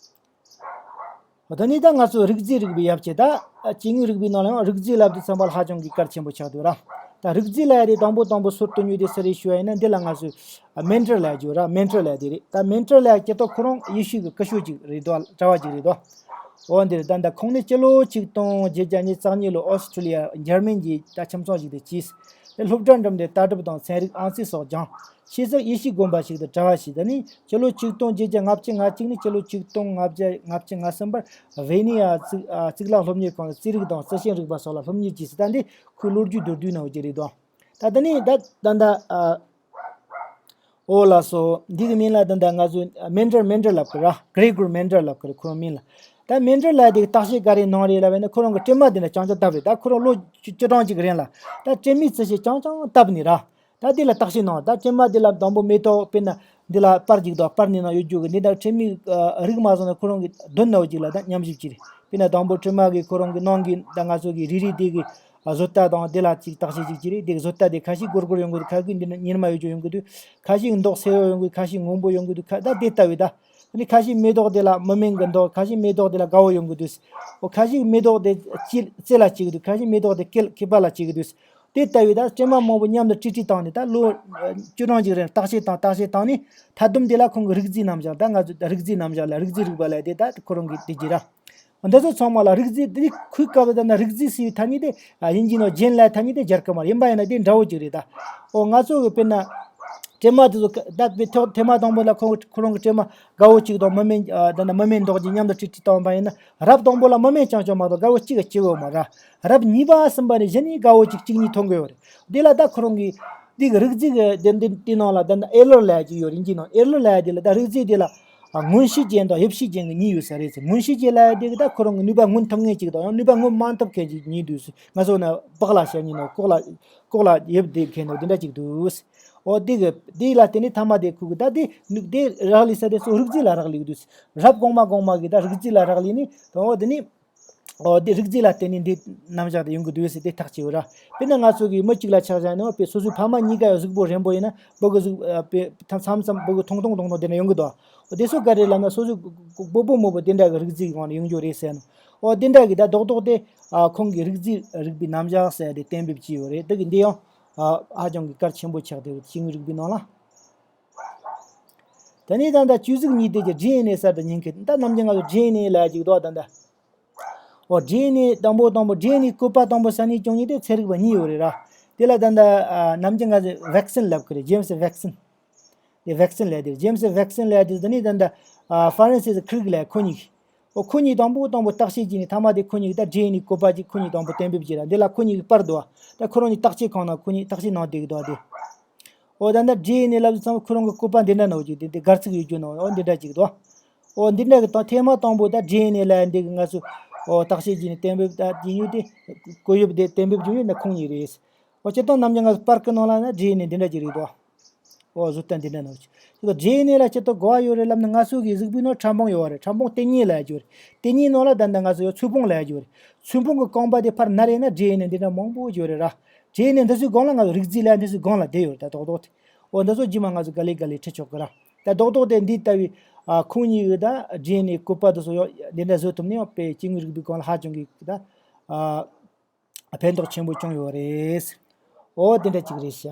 ད་ནི་ད་ང་ཚོ་རིགས་རྫས་རིག་པའི་ཡབ་ཆེ། ད་སྐྱེ་དངོས་རིག་པའི་ནང་ལ་ཡང་རིགས་རྫས་ལབ་དུས་ཙམ་པ་ལ་ཧ་ཅང་གི་གལ་ཆེན་པོ་ཆགས་འདུག་ར། ད་རིགས་རྫས་ལབ་ཡ་དེ་དང་པོ་དང་པོ་སོར་བཏོན་ཡོད་དེ་སུ་རེད་ཞུ་བ་ཡིན་ན་འདི་ལ་ང་ཚོས་མེན་ཌེལ་ལབ་རྒྱུ་ར། མེན་ཌེལ་ལབ་ཡ་དེ་རེད། ད་མེན་ཌེལ་ལབ་ཡ་སྐྱེ་སྟོབས་ཁོ་རང་ཡེ་ཤུ་གི་སྐུ་ཞབས་ཅིག་རེད་དོ། གྲྭ་བ་ཅིག་རེད་དོ། འོ་འདིར་ད་ལྟ་ཁོང་ནི་སྤྱི་ལོ་ཆིག་སྟོང་བརྒྱད་བརྒྱ་ཉེར་གཉིས་ལོ་ཨོ་སི་ཁྲུ་ལི་ཡ་འཇར་མན་གྱི་ད་ཁྱིམ་ཚང་ཞིག་ཏུ་སྐྱེས། སློབ་གྲྭ་འགྲིམས་ཏེ་ལྟ་གྲུབ་དང་ཚན་རིག་ཨང་རྩིས་སོགས་སྦྱངས། ཤེས་ཚད་ཡེ་ཤུ་དགོན་པ་ཞིག་ཏུ་གྲྭ་བ་བྱས། ད་ནི་སྤྱི་ལོ་ཆིག་སྟོང་བརྒྱད་བརྒྱ་ལྔ་བཅུ་ང་གཅིག་ནས་སྤྱི་ལོ་ཆིག་སྟོང་ལྔ་བརྒྱ་ལྔ་བཅུ་ང་གསུམ་བར་ཝེ་ནི་ཡ་གཙུག་ཨ་གཙུག་ལག་སློབ་གཉེར་ཁང་དུ་རྩིས་རིག་དང་རྩི་ཤིང་རིག་པ་སོགས་ལ་སློབ་གཉེར་བྱས་ཟེར། ད་འདི་ཁོའི་ལོ་རྒྱུས་མདོར་བསྡུས་ནང་བཞིན་རེད་དོ། ད་ད་ནི་ད་ད་ད་ཨ། འོ་ལགས་སོ། འདི་གི་མིང་ལ་ད་ད་ང་ཚོས་མེན་ཌེལ་མེན་ཌེལ་ལབ་ཀྱི་ར། གྷི་རེ་གོར་མེན་ཌེལ་ལབ་ཀྱི་རེད་ཁོ་རང་མིང་ལ། ད་མེན་ཌེལ་ལབ་དེ་བརྟག་དཔྱད་ག་རེ་གནང་རེད་ལབ་པ་ཡིན་ན་ཁོ་རང་གི་དྲན་མ་དེ་འདྲ་རྐྱང་རྐྱང་བཏབ་རེད། ད་ཁོ་རང་ལོ་བཅུ་བཅུ་གྲངས་ཅིག་རིང་ལ་ད་དྲན་མའི་རྩི་ཤིང་རྐྱང་རྐྱང་བཏབ་ནས་ར། ད་དེ་ལ་བརྟག་དཔྱད་གནང་། ད་དྲན་མ་དེ་ལ་དང་པོ་མེ་ཏོག་དཔེར་ན་འདི་ལ་པར་ཅིག་དང་པར་ནས་ནང་ཡོད་རྒྱུ་གི་འདི་འདྲ་དྲན་མའི་ཨ་རིག་མ་སོང་ན་ཁོ་རང་གི་མདུན་ན་འོ་ཅིག་ལ་ད་མཉམ་གཤིབ་ཅིག་རེད། དཔེར་ན་དང་པོ་དྲན་མ་གི་ཁོ་རང་གི་ནང་གི་ད་ང་ཚོ་གི་རིལ་རིལ་དེ་གི་ཨ་བཟོ་ལྟ་དང་དེ་ལ་ཅིག་བརྟག་དཔྱད་ཅིག་བྱས་རེད། དེ་གི་བཟོ་ལྟ་དེ་ཁ་ཤས་སྒོར་སྒོར་ཡོང་གི་འདུག་ཁ་ཤས་འདི་ན་གཉེར་མ་ཡོད་རྒྱུ་ཡོང་གི་འདུག་ཁ་ཤས་མདོག་སེར་པོ་ཡོང་གི་འདུག་ཁ་ཤས་སྔོན་པོ་ཡོང་གི་འདུག་ཁ་ད་དེ་ལྟ་བུའི་ད། ཨ་ནི་ཁ་ཤས་མེ་ཏོག་དེ་ལ་མི་སྨན་གྱི་མདོག་ཁ་ཤས་མེ་ཏོག་དེ་ལ་དགའ་བོ་ཡོང་གི་འདུག་འོ་ཁ་ཤས་མེ་ཏོག་དེ་ལྕེ་ལྕེ་ལ་སྐྱེ་གི་འདུག་ཁ་ཤས་མེ་ཏོག་དེ་སྐེ་སྐེད་པ་ལ་སྐྱེ་གི་འདུག་དེ་ལྟ་བུའི་ད་དྲན་མ་མང་པོ་མཉམ་དུ་དཀྲིས་དཀྲིས་བཏང་ནས་ད་ལོ་བཅུ་གྲངས་ཅིག་རིང་བརྟག་དཔྱད་བཏང་བརྟག་དཔྱད་བཏང་ནས་ད་དུང་དེ་ལ་ཁོང་གི་རིགས་རྫས་རྣམ་གཞག་ད་ང་ཚོ་རིགས་རྫས་རྣམ་གཞག་ལ་རིགས་རྫས་རིག་པ་ལ་དེ་ད་ཁོ་རང་གི་དེ་གྱིས་ར། འདི་ཚོ་ཚང་མ་ལ་རིགས་རྫས་དེ་ཁོའི་སྐབས་ད་ན་རིགས་རྫས་ཟེར་བའི་ཐ་སྙད་དེ་ཨ་དབྱིན་ཇིའི་ནང་ཇེན་ལབ་ཐ་སྙད་དེ་སྦྱར་གི་མ་རེད། ཡིན་པ་ཡིན་ན་དེ་འདྲ་བོ་ཅིག་རེད་ད། འོ་ང་ཚོ་གི་དཔེར་ན་དྲན་མ་དེ་ཚོ་ད་དཔེ་ཐོག་ཐེངས་མ་དང་པོ་ལ་ཁོང་ཁོ་རང་གི་དྲན་མ་དགའ་བོ་གཅིག་དང་མི་སྨན་ཨ་ད་ནི་མི་སྨན་མདོག་གཅིག་མཉམ་དུ་དཀྲིས་དཀྲིས་བཏང་བ་ཡིན་ན་རབ་དང་པོ་ལ་མི་སྨན་རྐྱང་རྐྱང་མ་གཏོགས་དགའ་བོ་གཅིག་གི་སྐྱེ་གི་ཡོད་མ་རེད། རབ་གཉིས་པ་གསུམ་པ་ནས་གཞི་ནས་དགའ་བོ་གཅིག་གཅིག་གཉིས་ཐོན་གི་ཡོད་རེད། དེ་ལ་ད་ཁོ་རང་གི་འདི་གི་རིགས་རྫས་ཀྱི་དེ་འདི་དེ་ནང་ལ་ད་ནི་ཨེ་ལར་ལབ་ཀྱི་ཡོད་རེད། དབྱིན་ཇིའི་ནང་ཨེ་ལར་ལབ་དེ་ལ་ད་རིགས་རྫས་དེ་ལ་ཨ་མངོན་ཤེས་ཅན་དང་ཡིབ་ཤེས་ཅན་གྱི་གཉིས་ཡོད་ས་རེད་ཟེར། མངོན་ཤེས་ཅན་ལབ་དེ་གི་ད་ཁོ་རང་གི་ནུས་པ་མངོན་ཐུབ་མཁན་གཅིག་དང་ཡང་ནུས་པ་མངོན་མ་ཐུབ་མཁན་གཅིག་གཉིས་འདུག་ཟེར། ང་ཚོ་ནི་པགས་ལ་བཤད་ཉིན་ནོ་ལྐོག་ལ་ལྐོག་ལ་ཡིབ་བསྡད་མཁན་ནོ་དེ་འདྲ་གཅིག་འདུག་ཟེར། འོ་དེ་གི་དེ་ལ་བརྟེན་ནས་མཐའ་མ་དེ་ཁུ་གི་ད་དེ་ནུ་དེ་རག་ལས་ས་དེ་ཚོ་རིགས་རྫས་ལ་རག་ལས་གི་འདུག་ཟེར། རབ་གོང་མ་གོང་མ་གི་ད་རིགས་རྫས་ལ་རག་ལས་ནི་ད་འོ་དེ་ནི། འོ་དེ་རིགས་རྫས་ལ་བརྟེན་ནས་འདི་རྣམ་གཞག་དེ་ཡོང་གི་འདུག་ཟེར་དེ་ཐག་བཅད་ཡོད་ར། དཔེར་ན་ང་ཚོ་གི་མི་གཅིག་ལ་ཆ་བཞག་ན་དཔེ་སོ་སོའི་ཕ་མ་གཉིས་ཀ་ཡང་གཟུགས་པོ་རན་པོ་ཡིན་ན་བུ་གི་གཟུགས་ཨ་དཔེ་མཚམས་མཚམས་བུ་གི་ཐུང་ཐུང་ཐུང་ཐུང་དེ་འདྲ་ཡོང་གི་འདུག་འོ་དེ་ཚོ་ག་རེ་ལབ་ན་སོ་སོའི་སྤོ་བོ་རྨོ་བོ་དེ་འདྲ་གི་རིགས་རྫས་ཀྱི་སྒང་ནས་ཡོང་རྒྱུ་རེད་ཟེར་ནོ། འོ་དེ་འདྲ་གི་ད་རྡོག་རྡོག་དེ་ཨ་ཁོང་གི་རིགས་རྫས་རིག་པའི་རྣམ་གཞག་ཟེར་དེ་གཏན་འབེབས་བྱས་ཡོད་རེད། དེ་གི་འདི་ཡང་ཨ་ཧ་ཅང་གི་གལ་ཆེན་པོ་ཆགས་བསྡད་ཡོད་སྐྱེ་དངོས་རིག་པའི་ནང་ལ། དེ་ནས་ད་ལྟ་བཅུད་གཟུགས་གཉིས་ལྡན་གྱི་ཌི་ཨེན་ཨེ་གསར་དུ་ཉིན་གི་ད་ནམ་རྒྱུན་ང་ཚོ་ཌི་ཨེན་ཨེ་ལབ་ཀྱི་འདུག་ད་ལྟ། འོ་ཌི་ཨེན་ཨེ་དང་པོ་དང་པོ་ཌི་ཨེན་ཨེ་བཀོད་པ་དང་པོ་གསར་རྙེད་བྱུང་ཡིན་དེ་ཚན་རིག་པ་གཉིས་ཡོད་རེད་ར། དེ་ལ་ད་ལྟ་ཨ་ནམ་རྒྱུན་ང་ཚོས་ཝེག་སིན་ལབ་ཀྱི་རེད། ཇེམ་སི་ཝེག་སིན། དེ་ཝེག་སིན་ལབ་དེ་ཇེམ་སི་ཝེག་སིན་ལབ་དེ་ད་ནི་ད་ལྟ་ ཨ་ཧྥ་རན་སིའི་ཁི་རིག་ལ་ཁོ་གཉིས། ཨོ་ཁོ་གཉིས་དང་པོ་དང་པོ་བརྟག་དཔྱད་བྱས་ནས་ཐ་མ་དེ་ཁོ་གཉིས་ད་ཌི་ཨེན་ཨེ་བཀོད་པ་ཅིག་ཁོ་གཉིས་དང་པོ་གཏན་འབེབས་བྱས་ར། འདི་ལ་ཁོ་གཉིས་ཀྱི་པར་འདུག་བ། ད་ཁོ་རང་གཉིས་བརྟག་དཔྱད་ཁང་ནང་ཁོ་གཉིས་བརྟག་དཔྱད་གནང་བསྡད་ཀྱི་འདུག་བ་དེ། ཨོ་ད་ནི་ཌི་ཨེན་ཨེ་ལབ་དུས་ཙམ་ཁོ་རང་གི་བཀོད་པ་འདི་འདྲ་ནང་བཞིན་དེ་དེ་སྒར་ཚིག་ཡོད་རྒྱུ་ནང་ཨོ་འདི་འདྲ་ཅིག་འདུག་ཨོ་འདི་འདྲ་གི་དང་ཐེངས་མ་དང་པོ་ད་ཌི་ཨེན་ཨེ་ལ་འདི་གི་ང་ཚོ་ཨོ་བརྟག་དཔྱད་བྱས་ནས་གཏན་འབེབས་ད་བྱས་ཡོད་དེ། བཀོད་ཡོད་དེ་གཏན་འབེབས་བྱས་ཡོད་ན་ཁོང་གཉིས་རེད། ཨོ་སྤྱིར་བཏང་ནམ་རྒྱུན་ང་ཚོ་པར་གི་ནང་ལ་ན་ཌི་ཨེན་ཨེ་འདི་འདྲ་ཅིག་རེད་འདུག་ཨོ་བཟོ་ལྟ་འདི་འདྲ་ནང་བཞིན། ཅི་ལྟར་ཌི་ཨེན་ཨེ་ལ་ཅི་ལྟར་གོ་བ་ཡོད་རེད་ལབ་ན་ང་ཚོ་གི་གཟུགས་པོའི་ནང་ཕྲ་ཕུང་ཡོད་རེད། ཕྲ་ཕུང་ལྟེ་གཉིས་ལ་ཡོད་རེད། ལྟེ་གཉིས་ནང་ལ་ད་ལྟ་ང་ཚོ་ཡོད་ཚོས་ཕུང་ལ་ཡོད་རེད། ཚོས་ཕུང་གི་རྐང་པ་དེ་ཕར་ན་རེད་ན་ཌི་ཨེན་ཨེ་འདི་འདྲ་མང་པོ་ཡོད་རེད་ར། ཌི་ཨེན་ཨེ་འདི་ཚོའི་སྒང་ལ་ང་ཚོ་རིགས་རྫས་ལ་འདི་ཚོའི་སྒང་ལ་བསྡད་ཡོད་རེད། ད་རྡོག་རྡོག་དེ། ཨོ་འདི་ཚོ་རྗེས་མ་ང་ཚོ་ག་ལེ་ག་ལེ་ཁྲིད་ཆོག་གི་ར། ད་རྡོག་རྡོག་དེ་འདི་ལྟ་བུའི་ཨ་ཁོང་གཉིས་ཀྱི་ད་ཌི་ཨེན་ཨེ་བཀོད་པ་དེ་ཚོ་ཡོད་འདི་འདྲ་བཟོ་ཐུབ་ན་ཡང་དཔེ་སྐྱེ་དངོས་རིག་པའི་སྒང་ལ་ཧ་ཅང་གི་ད་ཨ་ཕན་ཐོགས་ཆེན་པོ་བྱུང་ཡོད་རེད། ཨོ་དེ་འདྲ་ཅིག་རེད་ཤག་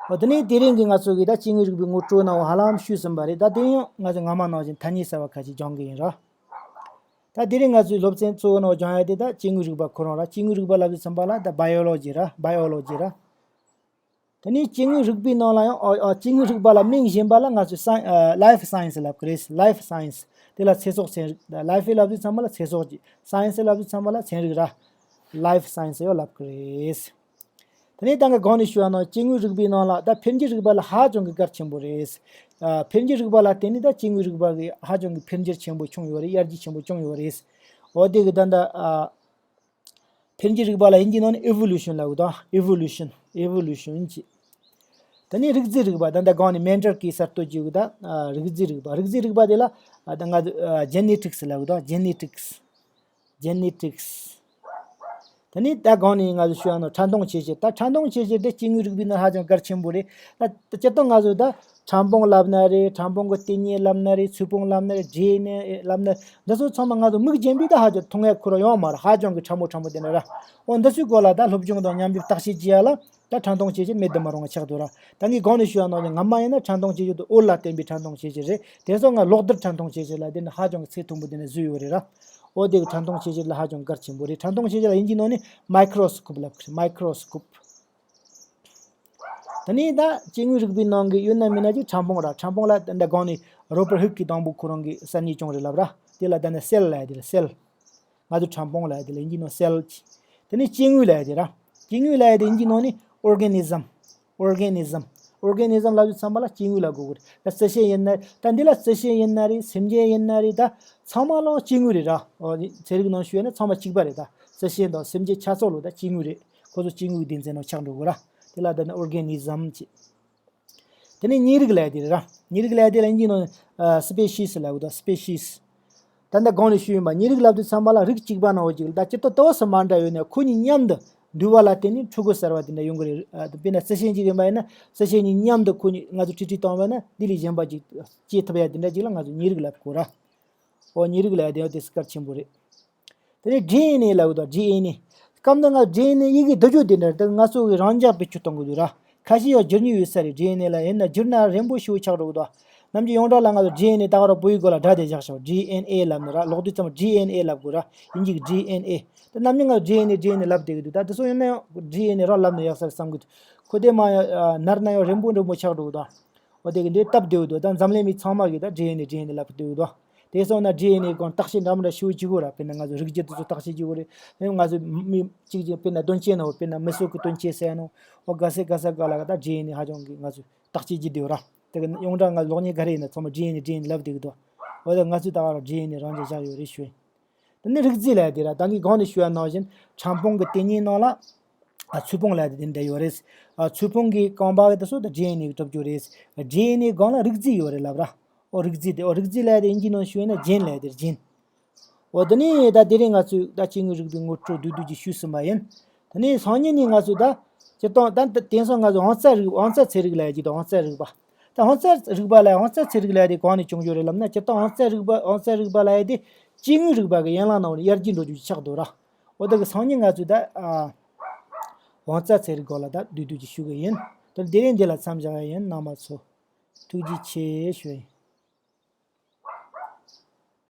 ཨོ་དེ་ནས་དེ་རིང་གི་ང་ཚོ་གི་ད་སྐྱེ་དངོས་རིག་པའི་ངོ་སྤྲོད་ནང་ཧ་ལམ་ཞུས་ཟིན་པ་རེད། ད་དེ་ཡང་ང་ཚོ་སྔ་མ་ནང་བཞིན་ཐ་སྙད་གསར་བ་ཁ་ཤས་སྦྱང་གི་ཡིན་ར། ད་དེ་རིང་ང་ཚོའི་སློབ་ཚན་གཙོ་བོ་ནང་སྦྱང་ཡ་དེ་ད་སྐྱེ་དངོས་རིག་པ་ཁོ་རང་ར། སྐྱེ་དངོས་རིག་པ་ལབ་དུས་ཙམ་པ་ལ་ད་བྷ་ཡོ་ལོ་ཇི་ར། བྷ་ཡོ་ལོ་ཇི་ར། དེ་ནས་སྐྱེ་དངོས་རིག་པའི་ནང་ལ་ཡང་ཨ་ཨ་སྐྱེ་དངོས་རིག་པ་ལ་མིང་གཞན་པ་ལ་ང་ཚོས་སའི་ཨ་ལའིཕ་སའེན་སི་ལབ་ཀྱི་རེད། ལའིཕ་སའེན་སི་དེ་ལ་ཚེ་སྲོག་ཚན་རིག་ད་ལའིཕ་ལབ་དུས་ཙམ་པ་ལ་ཚེ་སྲོག་གི། སའེན་སི་ལབ་དུས་ཙམ་པ་ལ་ཚན་རིག་ར། ལའིཕ་སའེན་སི་ཡང་ལབ་ཀྱི་རེད། དེ་ནས་ད་ག་གོང་ནས་ཞུས་པ་ནང་སྐྱེ་དངོས་རིག་པའི་ནང་ལ་ད་འཕེལ་འགྱུར་རིག་པ་ལ་ཧ་ཅང་གི་གལ་ཆེན་པོ་རེད། ཨ་འཕེལ་འགྱུར་རིག་པ་ལ་བརྟེན་ནས་ད་སྐྱེ་དངོས་རིག་པ་གི་ཧ་ཅང་གི་འཕེལ་འགྱུར་ཆེན་པོ་བྱུང་ཡོད་རེད། ཡར་རྒྱས་ཆེན་པོ་བྱུང་ཡོད་རེད། འོ་དེ་གི་ད་ད་ཨ། འཕེལ་འགྱུར་རིག་པ་ལ་དབྱིན་ཇིའི་ནང་ནས་ཨི་ཝོ་ལུ་ཤན་ལབ་གི་འདུག་ཨི་ཝོ་ལུ་ཤན། ཨི་ཝོ་ལུ་ཤན་གྱི། ད་ནི་རིགས་རྫས་རིག་པ་ད་ལྟ་གོང་ནས་མན་ཌལ་གྱིས་གསར་གཏོད་བྱས་ཡོད་ད། རིགས་རྫས་རིག་པ། རིགས་རྫས་རིག་པ་དེ་ལ་ད་ང་ཚོ་ཇེ་ནེ་ཊིག་སི་ལབ་གི་འདུག་ཇེ་ནེ་ཊིག་སི། ཇེ་ནེ་ཊིག་སི། ད་ནི་ད་གོང་ནས་ང་ཚོ་ཞུ་ཡ་ནོ་ཕྲ་མཐོང་ཆེ་ཆེར། ད་ཕྲ་མཐོང་ཆེ་ཆེར་དེ་སྐྱེ་དངོས་རིག་པའི་ནང་ཧ་ཅང་གལ་ཆེན་པོ་རེད། ད་སྤྱིར་བཏང་ང་ཚོ་ད་ཕྲ་ཕུང་ལབ་ན་རེད། ཕྲ་ཕུང་གི་ལྟེ་གཉིས་ལབ་ན་རེད། ཚོས་ཕུང་ལབ་ན་རེད། ཌི་ཨེན་ཨེ་ལབ་ན་འདི་ཚོ་ཚང་མ་ང་ཚོ་མིག་རྒྱན་པས་ད་ཧ་ཅང་མཐོང་ཡ་ཁོ་རང་ཡོད་མ་རེད། ཧ་ཅང་གི་ཕྲ་མོ་ཕྲ་མོ་དེ་འདྲ་ར། འོ་འདི་ཚོའི་སྐོར་ལ་ད་སློབ་སྦྱོང་དང་མཉམ་དུ་བརྟག་དཔྱད་བྱེད་ཡ་ལ་ད་ཕྲ་མཐོང་ཆེ་ཆེར་མེད་དུ་མི་རུང་བ་ཆགས་འདུག་ར། ད་ངས་གོང་ནས་ཞུ་ཡ་ནང་བཞིན་སྔ་མ་ཡིན་ན་ཕྲ་མཐོང་ཆེ་ཆེར་དུ་འོད་ལ་བརྟེན་པའི་ཕྲ་མཐོང་ཆེ་ཆེར་རེད། དེ་སོང་ང་གློག་རྡུལ་ཕྲ་མཐོང་ཆེ་ཆེར་ལ་དེ་ནི་ཧ་ཅང་གི་ཚད་མཐོན་པོ་དེ་ནས་བཟོས་ཡོད་རེད་ར། འོ་དེ་གི་ཕྲ་མཐོང་ཆེ་ཆེར་ལ་ཧ་ཅང་གལ་ཆེན་པོ་རེད། ཕྲ་མཐོང་ཆེ་ཆེར་ལ་དབྱིན་ཇིའི་ནང་ནས་མའི་ཀྲོ་སི་ཀོབ་ལབ་ཀྱི་རེད། མའི་ཀྲོ་སི་ཀོབ། ད་ནི་ད་སྐྱེ་དངོས་རིག་པའི་ནང་གི་ཡོད་ན་མེད་ན་ཅིག་ཕྲ་ཕུང་ར། ཕྲ་ཕུང་ལ་ད་ལྟ་གོང་ནས་རོ་པར་ཧུག་གིས་དང་པོ་ཁོ་རང་གི་གསར་རྙེད་བྱུང་རེད་ལབ་ར། དེ་ལ་ད་ནི་སེལ་ལབ་ཡ་དེ་ལ་སེལ། ང་ཚོ་ཕྲ་ཕུང་ལབ་ཡ་དེ་ལ་དབྱིན་ཇིའི་ནང་སེལ་གྱི། དེ་ནས་སྐྱེ་དངོས་ལབ་ཡ་དེ་ར། སྐྱེ་དངོས་ལབ་ཡ་དེ་དབྱིན་ཇིའི་ནང་ནས་ཨོར་གེ་ནི་ཛམ། ཨོར་གེ་ནི་ཛམ། ཨོར་གེ་ནི་ཛམ་ལབ་དུས་ཙམ་པ་ལ་སྐྱེ་དངོས་ལ་གོ་དགོས་རེད། ད་རྩི་ཤིང་ཡིན་ན་ད་འདི་ལ་རྩི་ཤིང་ཡིན་ན་རེད། སེམས་ཅན་ཡིན་ན་རེད། ད་ཚང་མ་ལོ་སྐྱེ་དངོས་རེད་ར། འོ་ཚན་རིག་ནང་ཞུས་ན་ཚང་མ་གཅིག་པ་རེད། ད་རྩི་ཤིང་དང་སེམས་ཅན་ཆ་ཚང་ལོ་ད་སྐྱེ་དངོས་རེད། ཁོ་ཚོ་སྐྱེ་དངོས་ཀྱི་སྡེ་ཚན་ནང་ཆགས་འགྲོ་དགོས་ར། དེ་ལ་ད་ནི་ཨོར་གེ་ནི་ཛམ་ཅེས། དེ་ནས་ཉེ་རིགས་ལབ་ཡ་དེ་རེད་ར། ཉེ་རིགས་ལབ་ཡ་དེ་ལ་དབྱིན་ཇིའི་ནང་ཨ་སི་པེ་ཤིས་ལབ་གི་འདུག་སི་པེ་ཤིས། ད་ལྟ་གོང་ནས་ཞུས་ཡིན་པ་ཉེ་རིགས་ལབ་དུས་ཙམ་པ་ལ་རིགས་གཅིག་པ་ནང་བཞིན་ད་སྤྱིར་བཏང་ལྟོས་སུ་མ་འདྲ་ཡོད་ནས་ཁོ་གཉིས་མཉམ་དུ་འདུས་པ་ལ་བརྟེན་ནས་ཕྲུ་གུ་གསར་བ་དེ་འདྲ་ཡོང་གི་རེད། ཨ་དཔེར་ན་རྩི་ཤིང་གཅིག་ཡིན་པ་ཡིན་ན་རྩི་ཤིང་གཉིས་མཉམ་དུ་ཁོ་གཉིས་ང་ཚོ་ཁྲིག་ཁྲིག་བཏང་བ་ཡིན་ན་འདི་ལས་གཞན་པ་ཅིག་སྐྱེ་ཐུབ་ཡ་དེ་འདྲ་ཅིག་ལ་ང་ཚོ་ཉེ་རིགས་ལབ་དགོས་ར། འོ་ཉེ་རིགས་ལབ་ཡ་དེ་ཡང་དེ་སུ་གལ་ཆེན་པོ་རེད། དེ་ནས་ཌི་ཨེན་ཨེ་ལབ་གི་འདུག་ཌི་ཨེན་ཨེ། སྐབས་འདི་ང་ཌི་ཨེན་ཨེ་ཡི་གེ་བསྡུ་རྒྱུ་དེ་འདྲ་དེ་ང་ཚོ་གི་རང་འཇགས་བེད་སྤྱོད་གཏོང་གི་འདུག་ར། ཁ་ཤས་ཡང་བསྒྱུར་མྱོང་ཡོད་ས་རེད། ཌི་ཨེན་ཨེ་ལ་ཡིན་ན་བསྒྱུར་ན་རན་པོ་ཞེ་པོ་ཆགས་འགྲོ་གི་འདུག་ནམ་རྒྱུན་ཡོངས་གྲགས་ལ་ང་ཚོ་ཌི་ཨེན་ཨེ་ད་ག་རང་བོད་ཡིག་སྐོར་ལ་སྒྲ་དེ་བཞག་ཤག་ཌི་ཨེན་ཨེ་ལབ་ནི་ར། ཀློག་དུས་ཙམ་ཌི་ཨེན་ཨེ་ལབ་དགོས་ར། དབྱིན་ཇི་གི་ཌི་ཨེན་ཨེ། ད་ནམ་རྒྱུན་ང་ཌི་ཨེན་ཨེ་ཌི་ཨེན་ཨེ་ལབ་བསྡད་ཀྱི་འདུག་ད་དེ་ཚོ་ཡིན་ན་ཡང་ཌི་ཨེན་ཨེ་རང་ལབ་ན་ཡག་ས་རེད་བསམ་གི་འདུག་ཁོ་དེ་མ་ཡང་ནར་ན་ཡང་རན་པོ་རན་པོ་ཆགས་འགྲོ་གི་འདུག་འོ་དེ་གི་འདི་སྟབས་བདེ་བོ་འདུག་ད་འཛམ་གླིང་མི་ཚང་མ་གིས་ད་ཌི་ཨེན་ཨེ་ཌི་ཨེན་ཨེ་ལབ་བསྡད་ཡོད་དོ། དེ་སོང་ན་ཌི་ཨེན་ཨེ་སྒང་བརྟག་དཔྱད་འདྲ་མི་འདྲ་ཞེ་པོ་བྱེད་དགོས་ར། དཔེར་ན་ང་ཚོ་རིགས་རྒྱུད་དེ་ཚོ་བརྟག་དཔྱད་བྱེད་དགོས་རེད། དེ་ང་ཚོ་མི་གཅིག་གཅིག་དཔེར་ན་གདོན་ཆེན་ནོ་དཔེར་ན་མི་སོགས་ཀྱི་གདོན་ཆེན་ཟེར་ནོ། འོ་ག་ས་ག་ས་ག་ལ་ག་ད་ཌི་ཨེན་ཨེ་ཧ་ཅང་གི་ང་ཚོ་བརྟག་དཔྱད་བྱེད་བདེ་བོ་ར། དེ་གི་ཡོངས་གྲགས་ང་གློག་བརྙན་ག་རེ་ཡིན་ན་ཚང་མ་ཌི་ཨེན་ཨེ་ཌི་ཨེན་ཨེ་ལབ་བསྡད་ཀྱི་འདུག་འོ་ད་ང་ཚོས་ད་ག་རང་ཌི་ཨེན་ཨེ་རང་བཞིན་བཞག་ཡོད་རེད་ཞུ། དེ་ནི་རིགས་རྫས་ལབ་ཡ་དེ་ར། ད་ངས་གོང་ནས་ཞུ་ཡ་ནང་བཞིན་ཕྲ་ཕུང་གི་ལྟེ་གཉིས་ནང་ལ་ཨ་ཚོས་ཕུང་ལབ་ཡ་དེ་འདྲ་ཡོད་རེད། ཨ་ཚོས་ཕུང་གི་རྐང་པ་གི་དེ་ཚོ་ད་ཌི་ཨེན་ཨེ་གི་གྲུབ་རྒྱུ་རེད། ཌི་ཨེན་ཨེ་སྒང་ལ་རིགས་རྫས་ཡོད་རེད་ལབ་ར། ཨོ་རིགས་རྫས་དེ་ཨོ་རིགས་རྫས་ལབ་ཡ་དེ་དབྱིན་ཇིའི་ནང་ཞུ་ཡ་ན་ཇེན་ལབ་ཡ་དེ་རེད། ཇེན། ཨོ་དེ་ནས་ད་དེ་རིང་ང་ཚོས་ད་སྐྱེ་དངོས་རིག་པའི་ངོ་སྤྲོད་བསྡུས་བསྡུས་ཀྱིས་ཞུས་ཟིན་པ་ཡིན། དེ་ནས་སང་ཉིན་ནས་ང་ཚོས་ད་སྤྱིར་བཏང་ད་དེང་སང་ང་ཚོས་དབང་རྩ་རིག་དབང་རྩ་ཚན་རིག་ལབ་ཡ་ཅིག་དང་། དབང་རྩ་རིག་པ། ད་དབང་རྩ་རིག་པ་ལ་དབང་རྩ་ཚན་རིག་ལབ་ཡ་དེ་གང་ནས་བྱུང་རྒྱུ་རེད་ལབ་ན། སྤྱིར་བཏང་དབང་རྩ་རིག་པ་དབང་རྩ་རིག་པ་ལབ་ཡ་དེ་སྐྱེ་དངོས་རིག་པ་གི་ཡན་ལག་ནང་ནས་ཡར་རྒྱས་འགྲོ་རྒྱུ་ཆགས་འདུག་ར། འོ་ད་གི་སང་ཉིན་ང་ཚོས་ད་ཨ་དབང་རྩ་ཚན་རིག་སྐོར་ལ་ད་བསྡུས་བསྡུས་ཀྱིས་ཞུ་གི་ཡིན། ད་དེ་རིང་འདི་ལ་མཚམས་བཞག་ཡ་ཡིན། རྣམ་པ་ཚོ་ཐུགས་རྗེ་ཆེ་ཞུ་ཡིན།